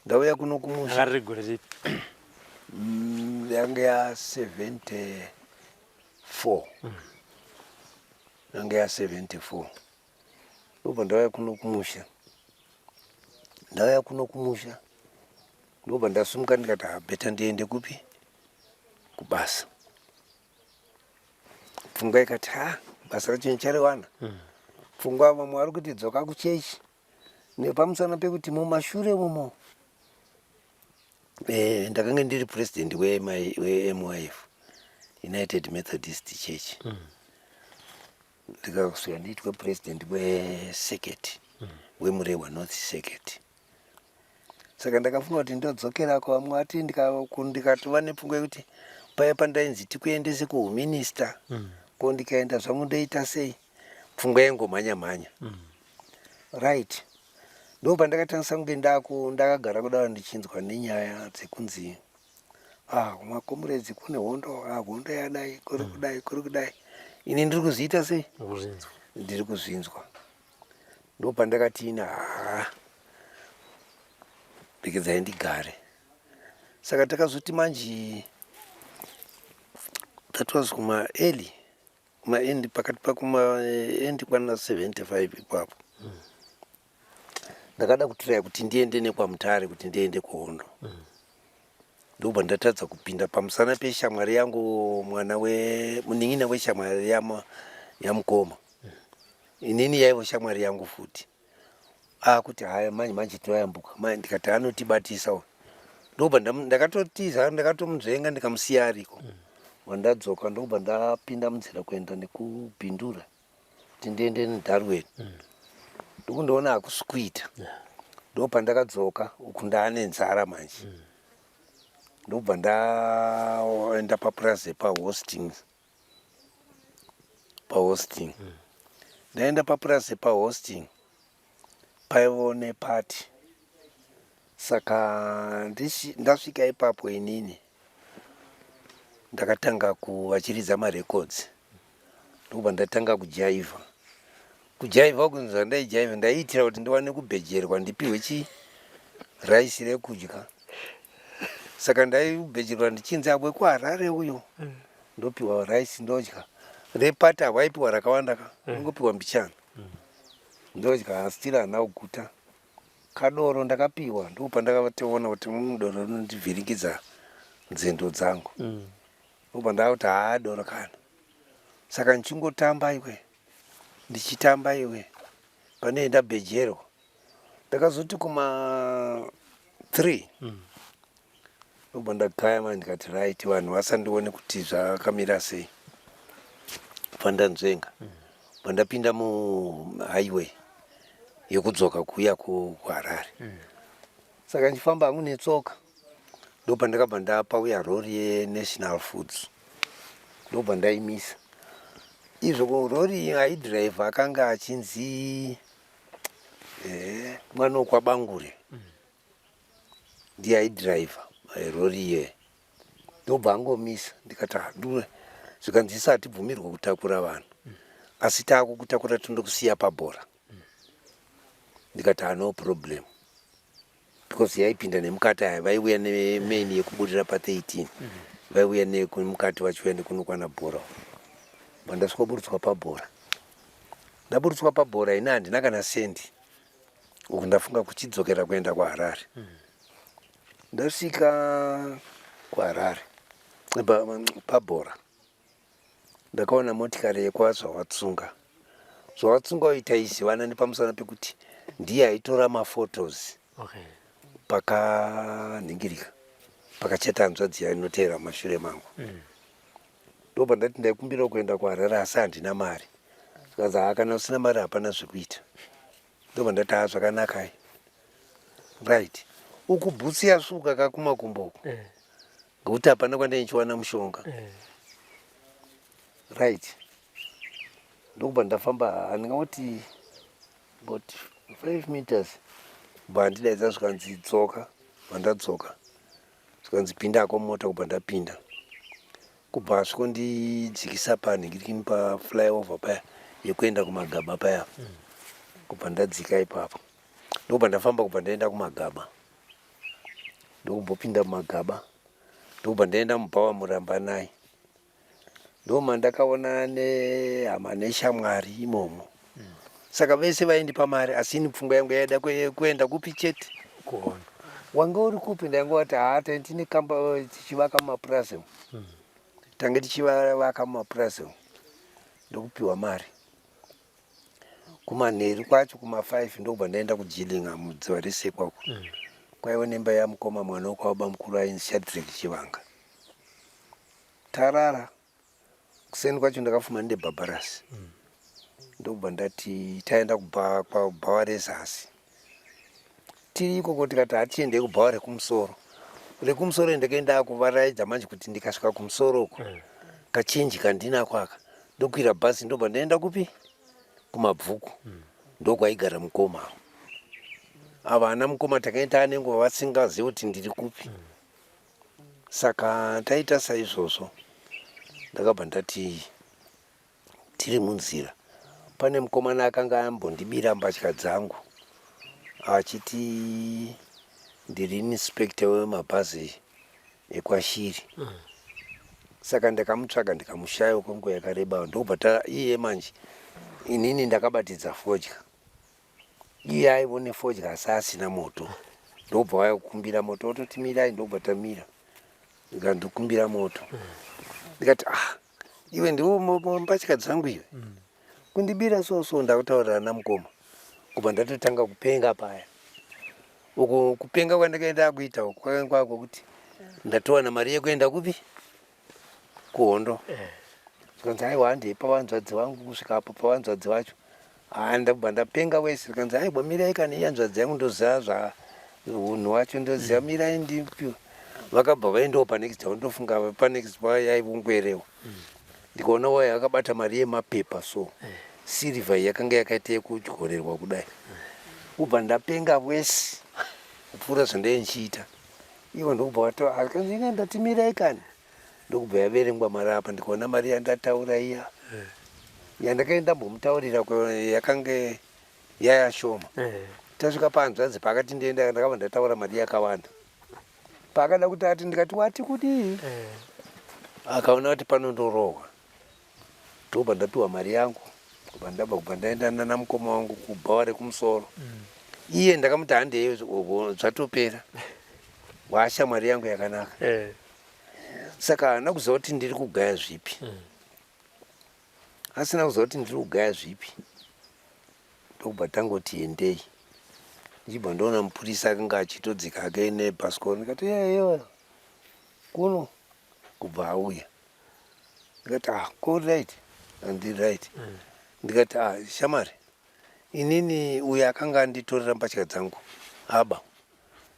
Ndauya kuno kumusha. Ranga riri gore ripi? Yanga ya 74. Yanga ya 74. Ndobva ndauya kuno kumusha. Ndauya kuno kumusha. Ndobva ndasumuka ndikati ah better ndiende kupi? Kubasa. Pfungwa ikati ha basa racho ndichariwana. Pfungwa vamwe vari kuti dzoka kuchechi. Nepamusana pekuti mumashure umo Eh, ndakanga ndiri president weMYF, United Methodist Church. Ndikasvika ndiitwe president wecircuit, weMurehwa North Circuit. Saka ndakafunga kuti ndodzokera kwamwe ati ndikatova nepfungwa yekuti paya pandainzi tikuendese kuhuminista, ko ndikaenda zvangu ndoita sei? Pfungwa yaingomhanya mhanya. Right, ndo pandakatangisa kunge ndakagara kudaro ndichinzwa nenyaya dzekunzi, ah, kumakomuredzi kune hondo, ah, hondo yadai, kuri kudai, kuri kudai. Ini ndiri kuzviita sei? Kuzvinzwa. Ndiri kuzvinzwa. Ndo pandakati ina, haa, regedzai ndigare. Saka takazoti manje that was kuma early, kumaend, pakati pakumaend kwana 75 ipapo. Ndakada kutiraya kuti ndiende nekwaMutare, kuti ndiende kuhondo. Ndobva ndatadza kupinda pamusana peshamwari yangu, mwana wemunin'ina weshamwari yamukoma. Inini yaivo shamwari yangu futi. Akuti, "Haya, manje manje tinoyambuka." Ndikati, "Anotibatisa uyu." Ndobva ndakatotiza, ndakatomunzvenga, ndikamusiya ariko. Vandadzoka, ndobva ndapinda munzira kuenda nekuBindura kuti ndiende neDarwin. Ndokundoona hakusi kuita. Ndo pandakadzoka uku ndaane nzara manje. Ndobva ndaenda papurazi paHostings. PaHosting, ndaenda papurazi paHosting, paivo nepati. Saka ndasvika ipapo, inini ndakatanga kuvachiridza marecords, ndobva ndatanga kujaivha. Kujaivha kunzi zvandaijaiva, ndaiitira kuti ndiwane kubhejerwa, ndipiwe chi raisi rekudya. Saka ndaibhejerwa ndichinzi abwe kuHarare uyo, ndopiwa raisi ndodya. Repati hawaipiwa rakawanda ka, unongopiwa mbichana, ndodya, still handina kuguta. Kadoro ndakapiwa, ndopandakatoona kuti doro rinondivhiringidza nzendo dzangu. Ndobva ndakuti, haa, doro kana. Saka ndichingotamba iwe, ndichitamba iwe, pane ndabhejerwa. Ndakazoti kuma 3 ndobva ndagaya mani, ndikati, right, vanhu vasandione kuti zvakamira sei. Pandanzvenga, pandapinda muhighway yekudzoka kuuya kuHarare. Saka ndichifamba hangu netsoka, ndopandakabva ndapauya rori yeNational Foods, ndobva ndaimisa izvo. Rori aidhiraivha akanga achinzi mwana wokwaBangure, ndiye aidhiraivha rori iyoyo. Ndobva angomisa, ndikati, "Hadure." Zvikanzi, "Isu hatibvumirwe kutakura vanhu, asi taakukutakura, tindokusiya pabhora." Ndikati, "No problem," because yaipinda nemukati. Aya vaiuya nemain yekuburira pa13, vaiuya nemukati vachiuya nekunokwana bhora. Bandasvikoburitswa pabhora. Ndaburitswa pabhora, ini handina kana sendi. Uku ndafunga kuchidzokera kuenda kuHarare. Ndasvika kuHarare, pabhora ndakaona motikari yekwaZvawatsunga. Zvawatsunga uyu taizivana nepamusana pekuti ndiye aitora maphotos pakanhingirika pakachata hanzvadzi yainoteera mumashure mangu. Ndobva ndati ndaikumbira kuenda kuHarare, asi handina mari. Zvikanzi, "Haa, kana usina mari hapana zvekuita." Ndobva ndati, "Haa, zvakanakai, right." Uku bhutsi yasvuka kakumakumbo uku, ngekuti hapana kwandaichiwana mushonga. Right, ndokubva ndafamba, handingangoti about 5 meters, bva handidaidza, zvikanzi, "Dzoka." Bva ndadzoka, zvikanzi, "Pindako mota." Kubva ndapinda, kubva asvikondidzikisa panhingirikini paflyover paya yekuenda kuMagaba paya. Kubva ndadzika ipapo, ndokubva ndafamba, kubva ndaenda kuMagaba, ndokumbopinda muMagaba, ndokubva ndaenda mubhawa Murambanai. Ndomandakaona nehama neshamwari imomo. Saka vese vaindipa mari, asi ini pfungwa yangu yaida kuenda kupi chete? Kuhondo. "Wanga uri kupi?" Ndaingoti, "Haa, tine kamba tichivaka mumapurazi umu." Tange tichivaka mumapurazi umu, ndokupiwa mari. Kumanheru kwacho, kuma5, ndokubva ndaenda kuGillingham, mudziva resekwako. Kwaiva nemba yamukoma mwana wekwabamukuru ainzi Shadreck Chivanga. Tarara kuseni kwacho ndakafuma ndine bhabharasi ndobva ndati taenda kubhawa rezasi. Tiri ikoko tikati hatiendei kubhawa rekumusoro. Rekumusoro ndakaenda kuvaraidza manje kuti ndikasvika kumusoro uko kachinji kandinako aka ndokwira bhazi ndobva ndaenda kupi kumabvuku ndokwaigara mukoma avo. Ava ana mukoma takaenda taane nguva vasingazivi kuti ndiri kupi. Saka taita saizvozvo ndakabva ndati tiri munzira pane mukomana akanga ambondibira mbatya dzangu achiti ndiri inspector wemabhazi ekwaShiri. Saka ndakamutsvaga ndikamushaya kwenguva yakareba ndokubva ta iye manje inini ndakabatidza fodya iye aivo nefodya asi asina moto ndobva waya kukumbira moto ototi mirai ndobva tamira ndikandokumbira moto ndikati ah iwe ndiwo mbatya dzangu iwe kundibira so so ndakutaurira namukoma kubva ndatotanga kupenga paya uku kupenga kwandakaenda kuita uku kwakanga kwakwekuti ndatowana mari yekuenda kupi kuhondo eh. Zvikanzi aiwa handei pavanzvadzi vangu kusvika apo pavanzvadzi vacho haa ndabva ndapenga wese zvikanzi aiwa mirai kani ihanzvadzi yangu ndoziva zva unhu wacho ndoziva mm. mirai ndipiwe vakabva vaendawo panext town ndofunga panext yaivongwerewo mm. ndikaona waya akabata mari yemapepa so eh. sirivha yakanga yakaita yekudyorerwa kudai kubva ndapenga wese kupfuura zvandaiye ndichiita ivo ndokubva vato akanzi ndati mirai kani ndokubva yaverengwa mari apa ndikaona mari yandataura iya eh. yandakaenda ndambomutaurira yakange yaya shoma eh. tasvika pahanzvadzi paakati ndienda ndakabva ndataura mari yakawanda paakada kuti ati ndikati wati kudii eh. akaona kuti panondorohwa ndobva ndapiwa mari yangu kubva ndabva kubva ndaenda nana mukoma wangu kubhawa rekumusoro mm. iye ndakamuti handei zvatopera washamwari yangu yakanaka eh. Saka haana kuziva kuti ndiri kugaya zvipi mm. Asina kuziva kuti ndiri kugaya zvipi ndokubva tangoti endei ndichibva ndoona mupurisa akanga achitodzika ake nebhasikoro ndikati yeyo kuno kubva auya ndikati ah ko right andiri right mm. Ndikati ah shamari inini uyo akanga anditorera mbatya dzangu aba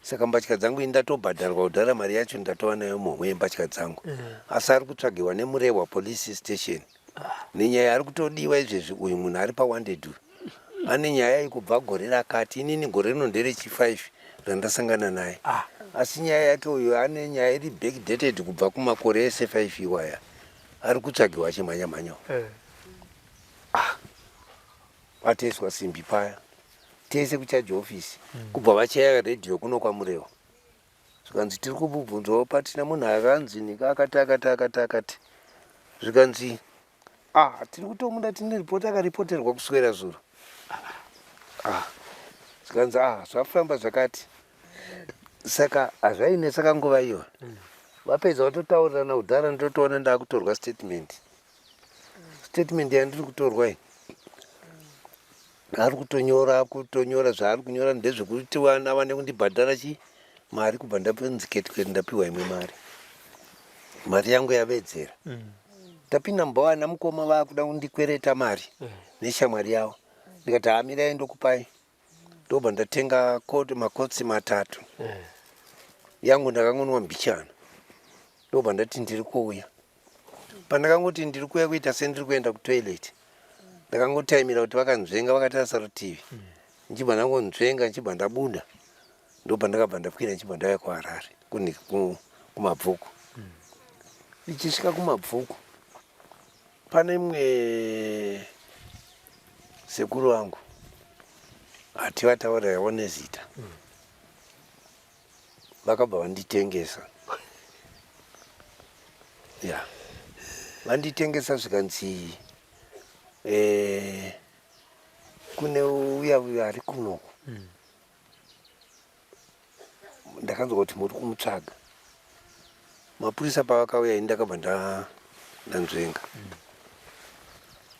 Saka mbatya dzangu ini ndatobhadharwa kudhara mari yacho ndatova nayo muhomwe yembatya dzangu mm. Asi ari kutsvagiwa neMurehwa police station nenyaya ari kutodiwa izvezvi uyu munhu ari pawanted uyu ane nyaya yekubva gore rakati inini gore rino nderechi 5 randasangana naye ah. Asi nyaya yake uyu ane nyaya iri backdated kubva kumakore ese 5 iwaya ari kutsvagiwa achimhanya mhanya eh. Ah. Atoiswa simbi paya tese kucharge office mm. Kubva vachaya radio kuno kwaMurewa zvikanzi tiri kubvunzwawo patina munhu akanzi nika akati akati akati akati zvikanzi ah tiri kutomuda tine ripoti akaripoterwa kuswera zuro ah zvikanzi ah zvafamba zvakati saka hazvainetsa kanguva iyo mm. Vapedza vatotaurirana kudhara ndotoona ndakutorwa statement statement yandiri kutorwa iyi ari kutonyora kutonyora zvaari kunyora ndezvekuti vana vane kundibhadhara chi mari kubva ndapanzi ketiketi ndapiwa imwe mari mari yangu yavedzera mm. Tapinda mumba vana mukoma vakuda kundikwereta mari mm. neshamwari yavo ndikati hamirai ndokupai ndobva ndatenga koti makotsi matatu mm. yangu ndakangonwa mbichana ndobva ndati ndiri kuuya pandakangoti ndiri kuuya kuita sendiri kuenda kutoilet ndakangotaimira kuti vakanzvenga vakatarisa rutivi ndichibva ndangonzvenga ndichibva ndabuda ndobva ndakabva ndakwira ndichibva ndauya kuHarare kumabvuku ndichisvika kumabvuku pane imwe sekuru vangu hativataurirawo nezita vakabva vanditengesa ya vanditengesa zvikanzi eh, kune uya uya ari kunoku mm. Ndakanzwa kuti muri kumutsvaga mapurisa pavakauya ini ndakabva ndanzvenga mm.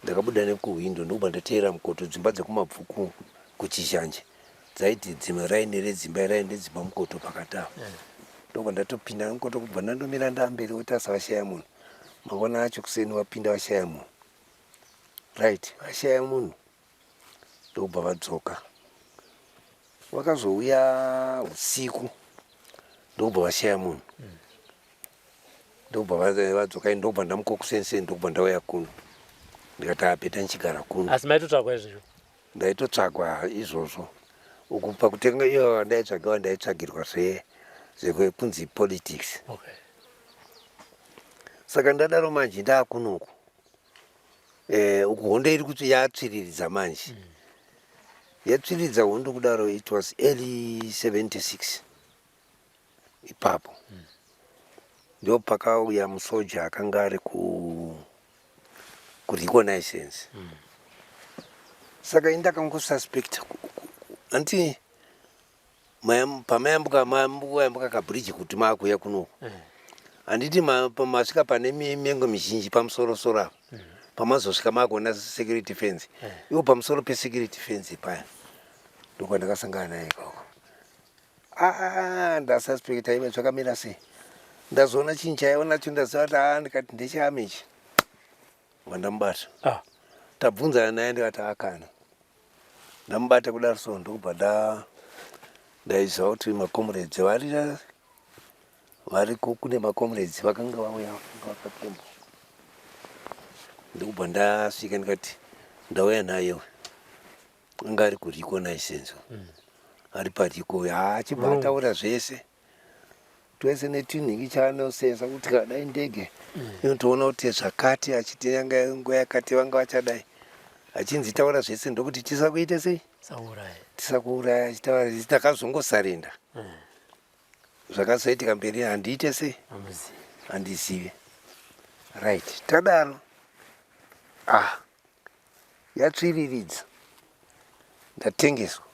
Ndakabuda nekuhwindo ndokubva ndateera mukoto dzimba dzekumabvuku kuchizhanje. Dzaiti dzimwe raini redzimba raini redzimba mukoto pakati apo. Ndobva ndatopinda mukoto kubva ndandomira ndamberi kuti asavashaya munhu. Mangwana acho kuseni wapinda washaya munhu. Right, vashaya munhu ndokubva vadzoka. Vakazouya usiku ndokubva vashaya munhu. Ndokubva vadzoka ini ndokubva ndamuka kuseni seni ndokubva ndauya kuno. Ndikati apeta ndichigara kuno. Asi maitotsvagwa izvozvo? Ndaitotsvagwa izvozvo. Uku pakutenga iyo ndaitsvagiwa ndaitsvagirwa zve zvekunzi politics. Okay. Saka ndadaro manje ndakunoku. Eh, uku hondo iri kuti yatsviriridza manje. Yatsviriridza hondo kudaro it was early 76 ipapo. Ndipo pakauya musoja akanga ari ku kureconnaissance. Saka ini ndakangosuspecta anti pamayambuka mayambuka kabridge kuti maakuuya kunoku. Handiti masvika pane mimengo mizhinji pamusoro soro apa. Pamazosvika maakuona security fence. Iwo pamusoro pesecurity fence paya. Ndokwandakasangana naye ikoko. Ah, ndasuspecta iwe zvakamira sei. Ndazoona chinhu chaiona nacho ndaziva kuti ah ndikati ndechearmy ichi. Vandamubata. Ah. Tabvunzana naye ndikati akana. Ndamubata kudaro so ndokubva nda ndaiziva kuti macomrades vari variko kune macomrades vakanga vauya vakanga vakakemba. Ndokubva ndasvika ndikati ndauya naye uyu. Anga ari kureconnaissance. Ari pariko haa achibva ataura zvese. Twese netinhingi chaanosensa kuti kadai ndege inotoona kuti zvakati achiti yanga nguva yakati vanga vachadai. Achinzi taura zvese ndokuti tisakuite sei? Sauraya. Tisakuuraya achitaura takazongosarenda. Zvakazoitika mberi handiite sei? Handizive. Right, tadaro. Ah, yatsviriridza. Ndatengeswa.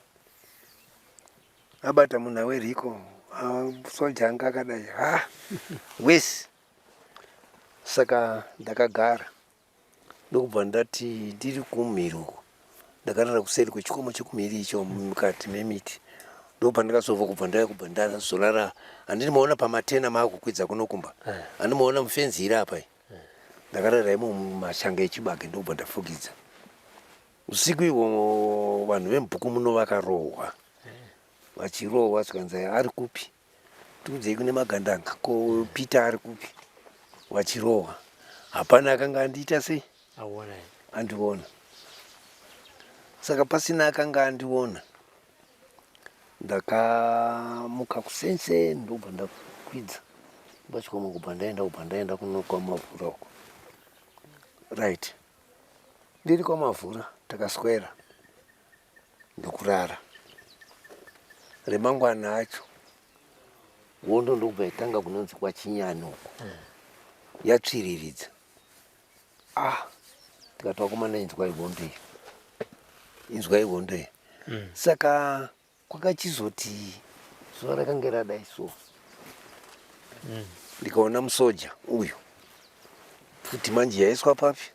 Abata munhu aweriko soja anga akadai ha wesi. Saka ndakagara ndokubva ndati ndiri kumhiri uko ndakarara kuseri kwechikomo chekumhiri icho mukati memiti ndopandakazobva kubva ndaya kubva ndazorara handini maona pamatena maakukwidza kuno kumba handini maona mufenzi iri apa ndakarara imo mumashanga echibage ndokubva ndafukidza usiku ihwo vanhu vemubhuku muno vakarohwa vachirohwa zvikanzi ari kupi tiudzei kune magandanga ko Peter ari kupi vachirohwa hapana akanga andiita sei andiona saka pasina akanga andiona ndakamuka kusenseni ndobva ndakwidza pachikomo kubva ndaenda kubva ndaenda kuno kwamavhura uko right ndiri kwamavhura takaswera ndokurara remangwana acho hondo ndokubva yatanga kunonzi kwachinyani uko yatsviriridza ah tikati vakomana inzwai hondo iyi inzwai hondo iyi saka kwakachizoti zuva rakange radai so ndikaona musoja uyu pfuti manje yaiswa papi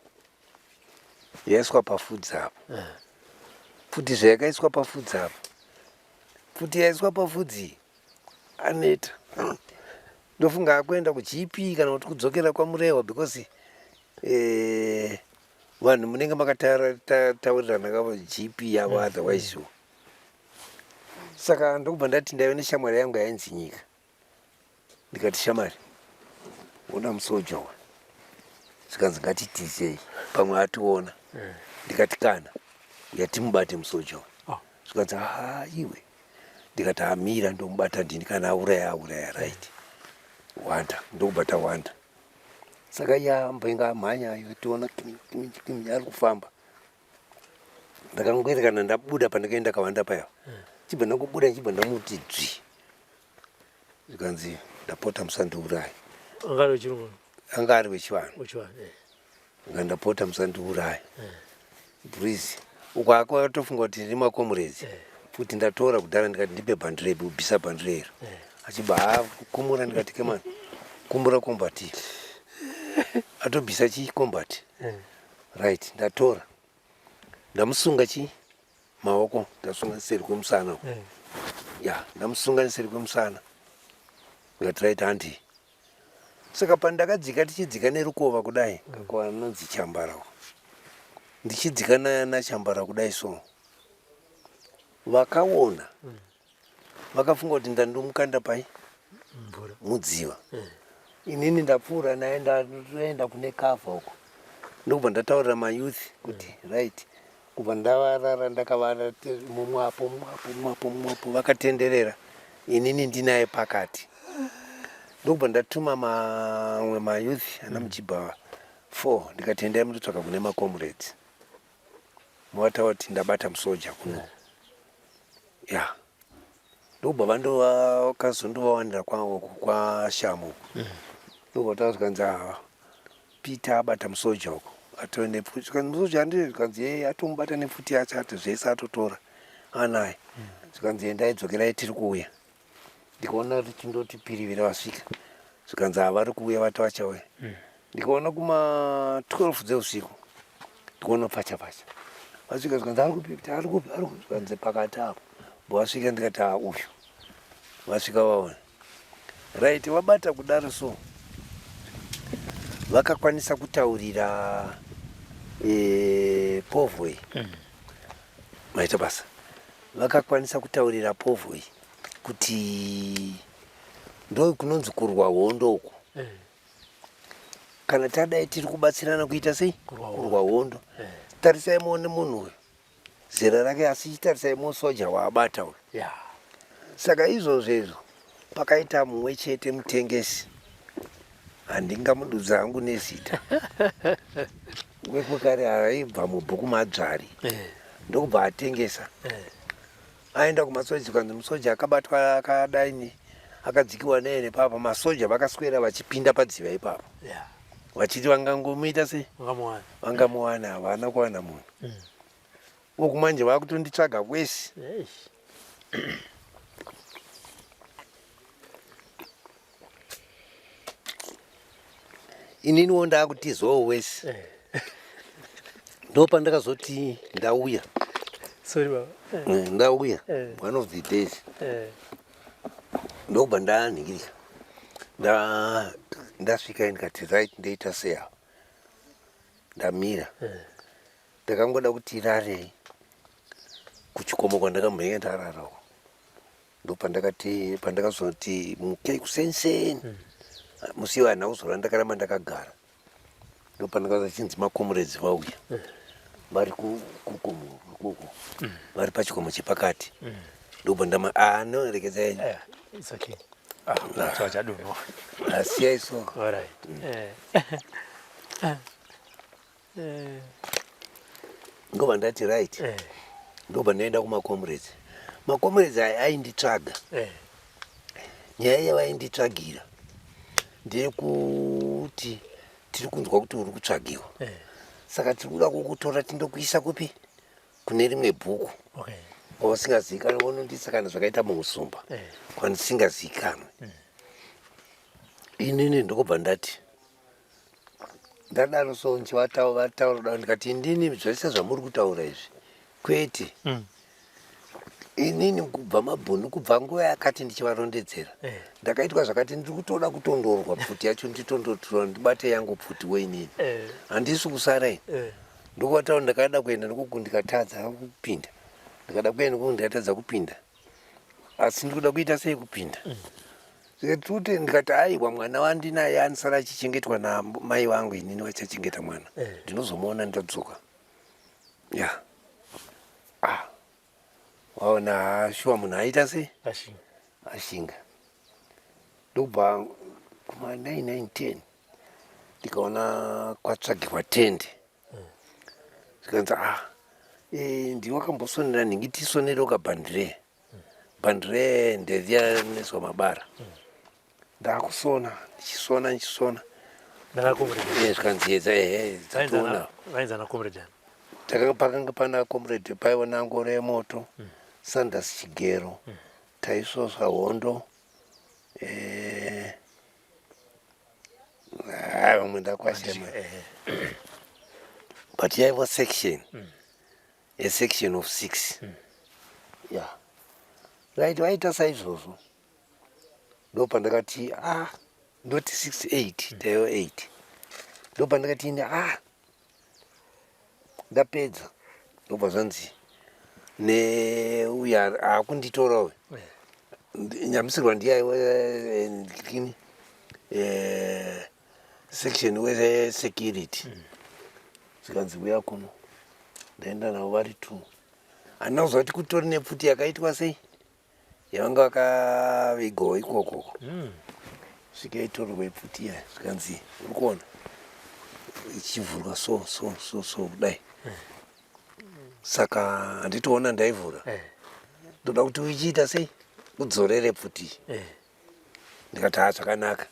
yaiswa pafudzi apo pfuti zvayakaiswa pafudzi apo pfuti yaiswa pafudzi aneta ndofunga akuenda kuGP kana kuti kudzokera kwaMurewa because eh, vanhu munenge makataurirana kavo GP yavo otherwise saka ndokubva ndati ndaive neshamwari yangu yainzi Nyika ndikati shamwari ona musoja uyu zvikanzi ngatitizei pamwe ationa ndikati kana yatimubate musoja uyu Oh. zvikanzi ha iwe ndikati amira ndomubata ndini kana auraya auraya right wanda ndokubva tawanda saka iye amboinga amhanya ayo tiona kimi kimi kimi ari kufamba ndakangwere kana ndabuda pandakaenda kawanda paya chibva ndangobuda chibva ndamuti dzvi zvikanzi ndapota musandiuraye Anga ari wechirungu anga ari wechivanhu wechivanhu. eh. nga ndapota musandiuraye please uko ako atofunga kuti ndiri makomuredzi futi ndatora kudhara ndikati ndipe bhandire ubvisa bhandire iro achibva akumura ndikati kemani kumbura kombati atobvisa chi kombati right ndatora ndamusunga chi Maoko ndasunga neseri kwemusana uku. Ya, ndamusunga neseri kwemusana. Ndikati right handi. Saka pandakadzika tichidzika nerukova kudai, kakova anonzi Chambara uko. Ndichidzika naChambara kudai so. Vakaona. Vakafunga kuti ndandomukanda pai? Mvura. Mudziva. Inini ndapfuura naye ndaenda kune cover uko. Ndokubva ndataurira mayouth kuti right kubva ndavarara ndakavara mumwe apo mumwe apo mumwe apo mumwe apo vakatenderera inini ndinaye pakati. Ndokubva ndatuma mamwe mayouth ana Mujibha 4 ndikati endai mundotsvaka kune macomrades. Movataura kuti ndabata musoja kuno. Ya. Ndokubva vandovakazondovawanira kwaShamu. Ndokubva taura zvikanzi ava Peter abata musoja uko atove nepfuti. Zvikanzi musoja andii zvikanzi yee atomubata nepfuti yacho ati zvese atotora anaye. Zvikanzi endai dzokerai tiri kuuya. Ndikaona richindoti pirivira vasvika. Zvikanzi ava vari kuuya vati vachauya. Ndikaona kuma 12 dzeusiku ndikaona pfacha pfacha. Vasvika zvikanzi ari kupi Peter ari kupi ari kupi zvikanzi pakati apo. Vasvika ndikati haa uyu. Vasvika vaona. Right vabata kudaro so vakakwanisa kutaurira e, povho iyi maita basa vakakwanisa kutaurira povho iyi kuti ndo kunonzi kurwa hondo uku kana tadai tiri kubatsirana kuita sei kurwa hondo tarisai muone munhu uyu zera rake asi chitarisai musoja waabata uyu yeah. Saka izvozvo izvo pakaita mumwe chete mutengesi handingamududza hangu nezita wekukare aibva mubhuku madzvari ndokubva atengesa aenda kumasoja zvikanzi musoja akabatwa akadaini akadzikiwa neye nepapa masoja vakaswera vachipinda padziva ipapo yeah. vachiti vangangomuita sei Vangamuwana. vangamuwana havana kuwana munhu uku manje vakutonditsvaga kwese Eish. Ininiwo ndakutizawo wese. Ndopandakazoti ndauya. Sorry baba. Ndauya one of the days. Ndobva ndanhingirika. Ndasvika ndikati right ndoita sei apa. Ndamira. Ndakangoda kuti rarei kuchikomo kwandakambenge ndarara uko. Ndopandakati pandakazoti mukei kuseni musi iwo handina kuzorara ndakaramba ndakagara. Ndopandakaza chinzi makomuredzi vauya vari kukomo ikoko vari pachikomo chepakati. Ndobva ndama ah no regedzai. It's okay. Ah, chadonwa. Asiyai so. All right. Ndobva ndati right. Ndobva ndaenda kumacomrades. Macomrades aya ainditsvaga. Nyaya yavainditsvagira ndeyekuti tiri kunzwa kuti uri kutsvagiwa. Saka tiri kuda kukutora tindokuisa kupi? Kune rimwe bhuku. Okay. Kwawasingazivikanwi vonondiisa kana zvakaita muusumba. Kwandisingazivikanwi. Inini ndokubva ndati ndadaro so ndichivataura daro ndikati indini zvese zvamuri kutaura izvi kwete. Inini kubva mabhunu kubva nguva yakati ndichivarondedzera ndakaitwa zvakati ndiri kutoda kutondorwa pfuti yacho nditondotora ndibate yangu pfuti wo inini. Handisi kusara ini. Ndokuvataura ndakada kuenda ndokuku ndikatadza kupinda. Ndikada kuenda ndokuku ndikatadza kupinda. Asi ndiri kuda kuita sei kupinda. Zvekuti ndikati aiwa mwana wandinaye anosara achichengetwa namai vangu inini vachachengeta mwana. Ndinozomuona ndadzoka. Ya. Ah. Waona shuwa munhu aita sei? Ashinga. Ashinga. Ndobva kuma 9 9 10 ndikaona kwatsvagirwa tende. Zvikanzi ah ndiwe wakambosonera nhingi tisonere ukabhandire. Bhandire nderiya rinoiswa mabara. Ndakusona ndichisona ndichisona. Zvikanzi yedza ehe dzatoona. Vainzana comrade ani? Takanga pakanga pana comrade paiva naNgoro yemoto, Sanders Chigero, Taisvosva Hondo, vamwe ndakwashema. But yaiva section. A section of six. Ya, right, vaita saizvozvo. Ndopandakati, ah, ndoti 68 taiva 8. Ndopandakati ine, ah, ndapedza. Ndobva zvanzi neuya aakunditora uyu, nyamisirwa ndiye kini section wesecurity. Zvikanzi, "Uya kuno." Ndaenda navo vari two. Handina kuziva kuti kutori nepfuti yakaitwa sei yavanga vakavigawo ikoko. Svika itorwe pfuti iya, zvikanzi, "Uri kuona ichivhurwa so so so so kudai, saka handitoona ndaivhura. Ndoda kuti uchiita sei, udzorere pfuti." Ndikati, "Ha, zvakanaka."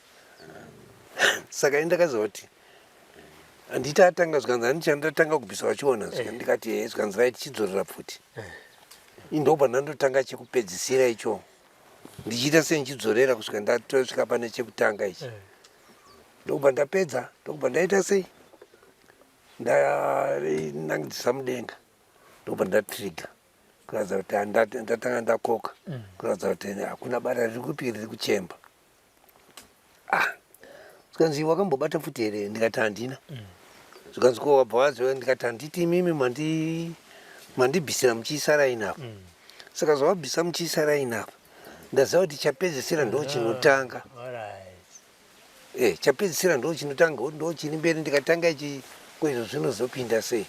Saka ini ndakaziva kuti handiti atanga. Zvikanzi, "Handichandatanga kubvisa wachiona." Ndikati, "He." Zvikanzi, "Right, chidzorera pfuti." Indobva ndandotanga chekupedzisira icho, ndichiita sendichidzorera kusvika ndatosvika pane chekutanga ichi. Ndokubva ndapedza, ndokubva ndaita sei, ndanangidzisa mudenga, ndokubva ndatrigger kuratidza kuti ndatanga ndakoka, kuratidza kuti hakuna bara riri kupi riri kuchemba. Ah, zvikanzi, "Wakambobata pfuti here?" Ndikati, "Handina." Zvikanzi, "Ko wabva waziva?" Ndikati, "Handiti imimi mandibvisira muchiisa raini apa? Saka zvawabvisa muchiisa raini apa, ndaziva kuti chapedzisira ndo chinotanga." Chapedzisira ndo chinotanga, ndo chiri mberi. Ndikatanga ichi, kwezvo zvinozopinda sei?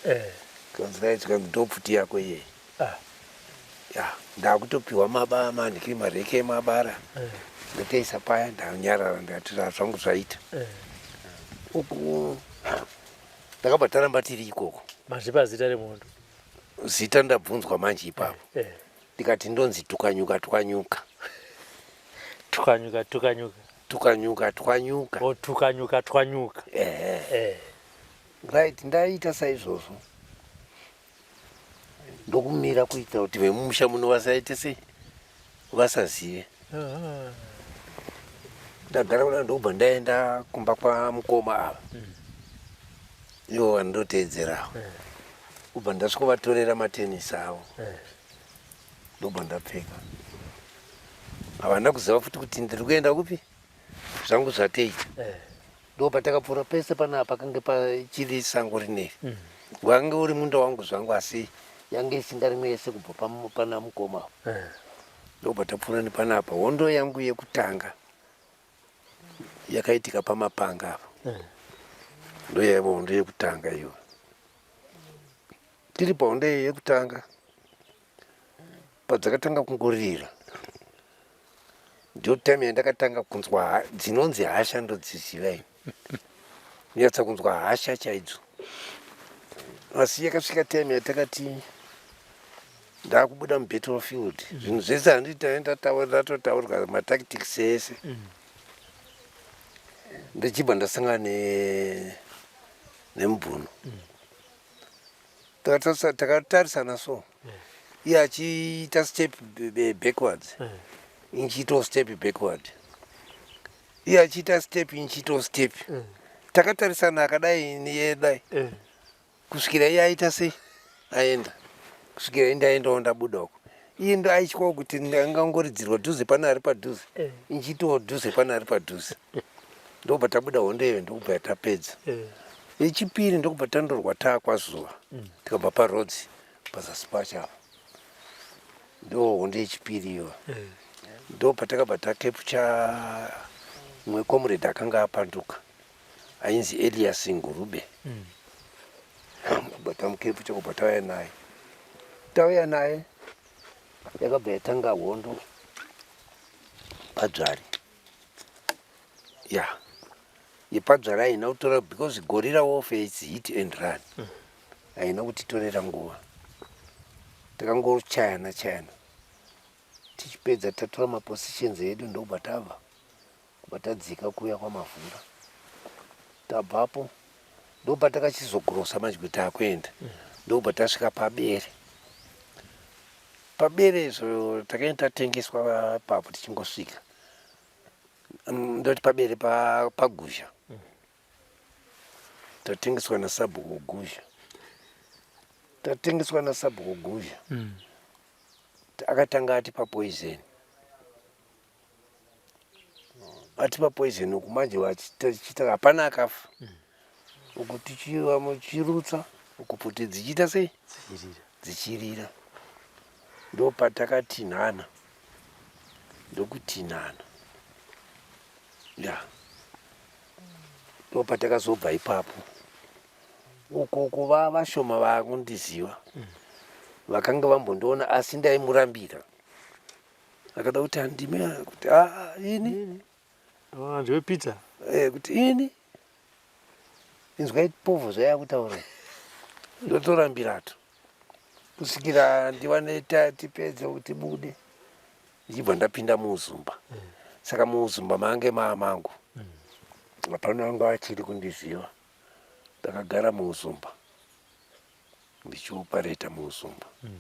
Kanzi, "Right." Kanzi, "Ndo pfuti yako iyeyi." Ya, ndakutopiwa maba manhikiri mareke emabara. Ndatoisa paya, ndanyarara, ndikati, "Zvangu zvaita." Uku ndakabva taramba tiri ikoko. Mazvipa zita remunhu? Zita ndabvunzwa manje ipapo. Ndikati, "Ndonzi Tukanyuka Twanyuka." Tukanyuka Tukanyuka. Tukanyuka Twanyuka. O, Tukanyuka Twanyuka. Ehe. Right, ndaita saizvozvo, ndokumira kuitira kuti vemumusha muno vasaite sei, vasazive. Ndagara kuda, ndobva ndaenda kumba kwamukoma ava, ivo vandoteedzerawo. Kubva ndasvikovatorera matenisi avo, ndobva ndapfeka. Havana kuziva futi kuti ndiri kuenda kupi. Zvangu zvateita. Ndo patakapfuura pese panapa, pakange pachiri sango rineri. Wange uri munda wangu zvangu, asi yange isingarimwe yese kubva pana mukoma apo. Ndobva tapfuura nepanapa. Hondo yangu yekutanga yakaitika pamapanga apa. Ndo yaiva hondo yekutanga iyo. Tiri pahondo iyo yekutanga, padzakatanga kungorira, ndio time yandakatanga kunzwa dzinonzi hasha. Ndodziziva ini, nyatsa kunzwa hasha chaidzo. Asi yakasvika time yatakati ndakubuda mubattlefield, zvinhu zvese handiti ndatotaurwa matactics ese. Ndichibva ndasangana nemubhuno. Takatarisana so, iye achiita step backwards, inchiitawo step backward, iye achiita step, inchiitawo step. Takatarisana akadai niyedai kusvikira iye aita sei, aenda, kusvikira indaendawo ndabuda uko. Iye ndo aityawo kuti ndangangoridzirwa dhuze pane ari padhuze, inchiitawo dhuze pane ari padhuze. Ndobva tabuda hondo iyo, ndokubva tapedza. Yechipiri ndokubva tandorwa taakwazuva, tikabva parodzi pazasi pacho apa. Ndo hondo yechipiri iyo. Ndo patakabva tacapture mumwe comrade akanga apanduka ainzi Elias Ngurube. Kubva tamucapture, kubva tauya naye, tauya naye, yakabva yatanga hondo padzvari. Ya, yepadzvari haina kutora because guerrilla warfare is hit and run. Haina kutitorera nguva, takangochayana chayana. Tichipedza tatora mapositions edu, ndobva tabva, kubva tadzika kuuya kwamavhura. Tabvapo ndobva takachizokurosa manje kuti takuenda. Ndobva tasvika pabere. Pabere izvo takaenda tatengeswa papo. Tichingosvika, ndoti pabere paguzha, tatengeswa nasabhuku Guzha. Tatengeswa nasabhuku Guzha. Akatanga atipa poison. Atipa poison uku manje vachiita hapana akafa. Uku tichirutsa uku pfuti dzichiita sei? Dzichirira. Ndopatakatinhana. Ndokutinhana. Ya. Ndopatakazobva ipapo. Uko kuva vashoma vakundiziva vakanga vambondiona asi ndaimurambira akada kuti handime kuti ah, ini ah, ndiwe Peter eh, kuti ini inzwai povho zvayakutaura ndotorambirato kusvikira ndiwane tipedze kuti bude ndichibva ndapinda muuzumba saka muuzumba mange maamangu hapana anga achiri kundiziva ndakagara muuzumba ndichiopareta muuzumba mm.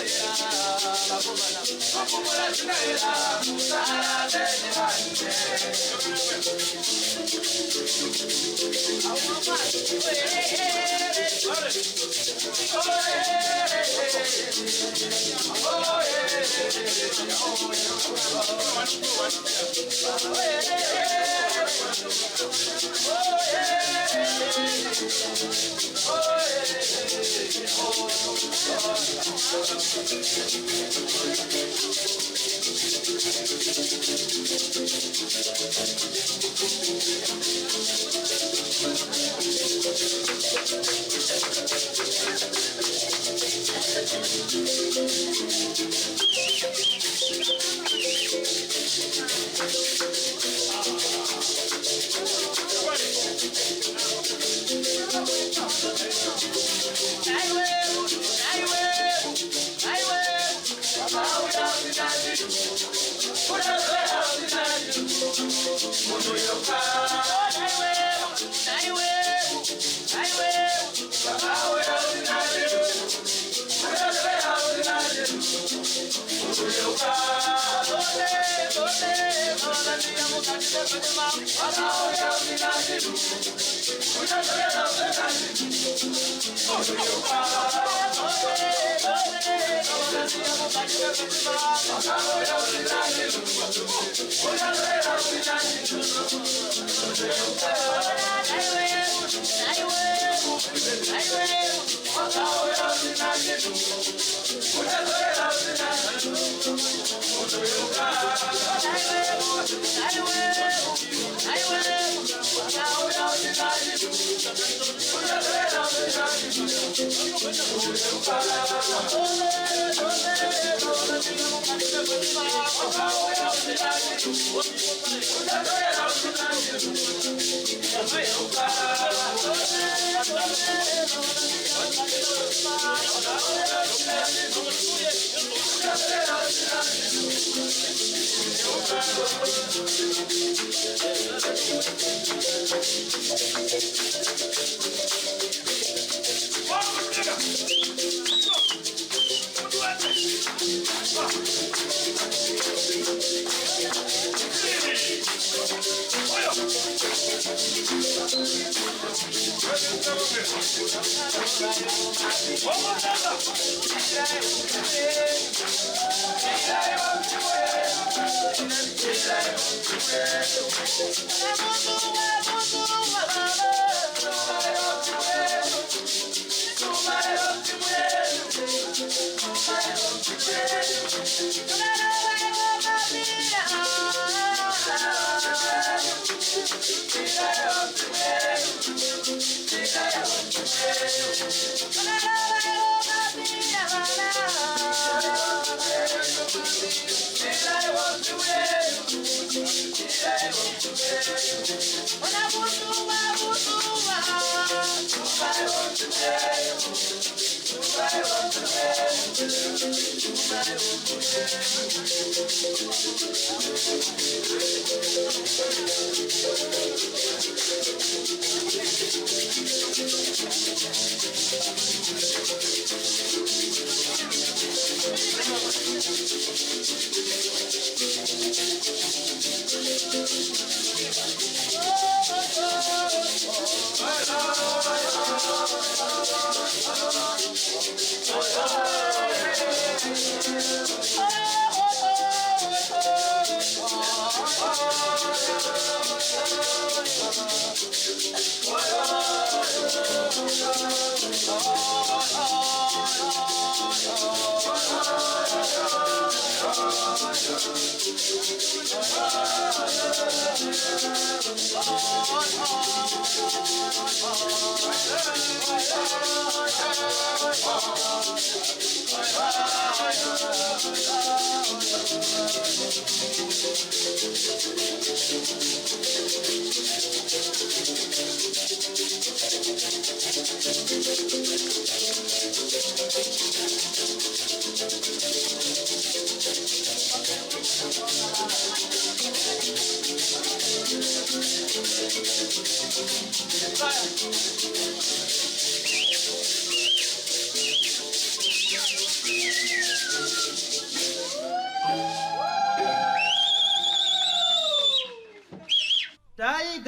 Thank you. Fire.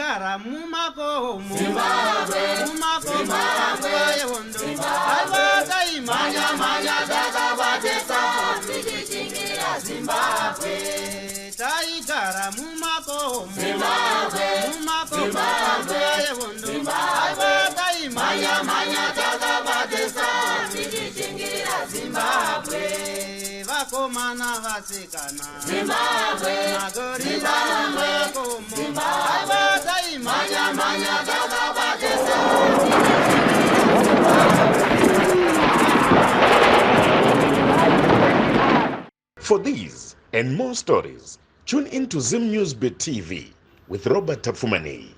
Taigara mumakomo, mumakomo panguva yehondo. Aiwa, taimhanya mhanya takabatesa tichichingira Zimbabwe. Taigara mumakomo, mumakomo panguva yehondo. Aiwa, taimhanya mhanya takabatesa tichichingira Zimbabwe. Vakomana, vasikana, Zimbabwe, magorira mumakomo. Aiwa, taimhanya mhanya takabatesa. For these and more stories, tune in to Zim News Bit TV with Robert Tapfumaneyi.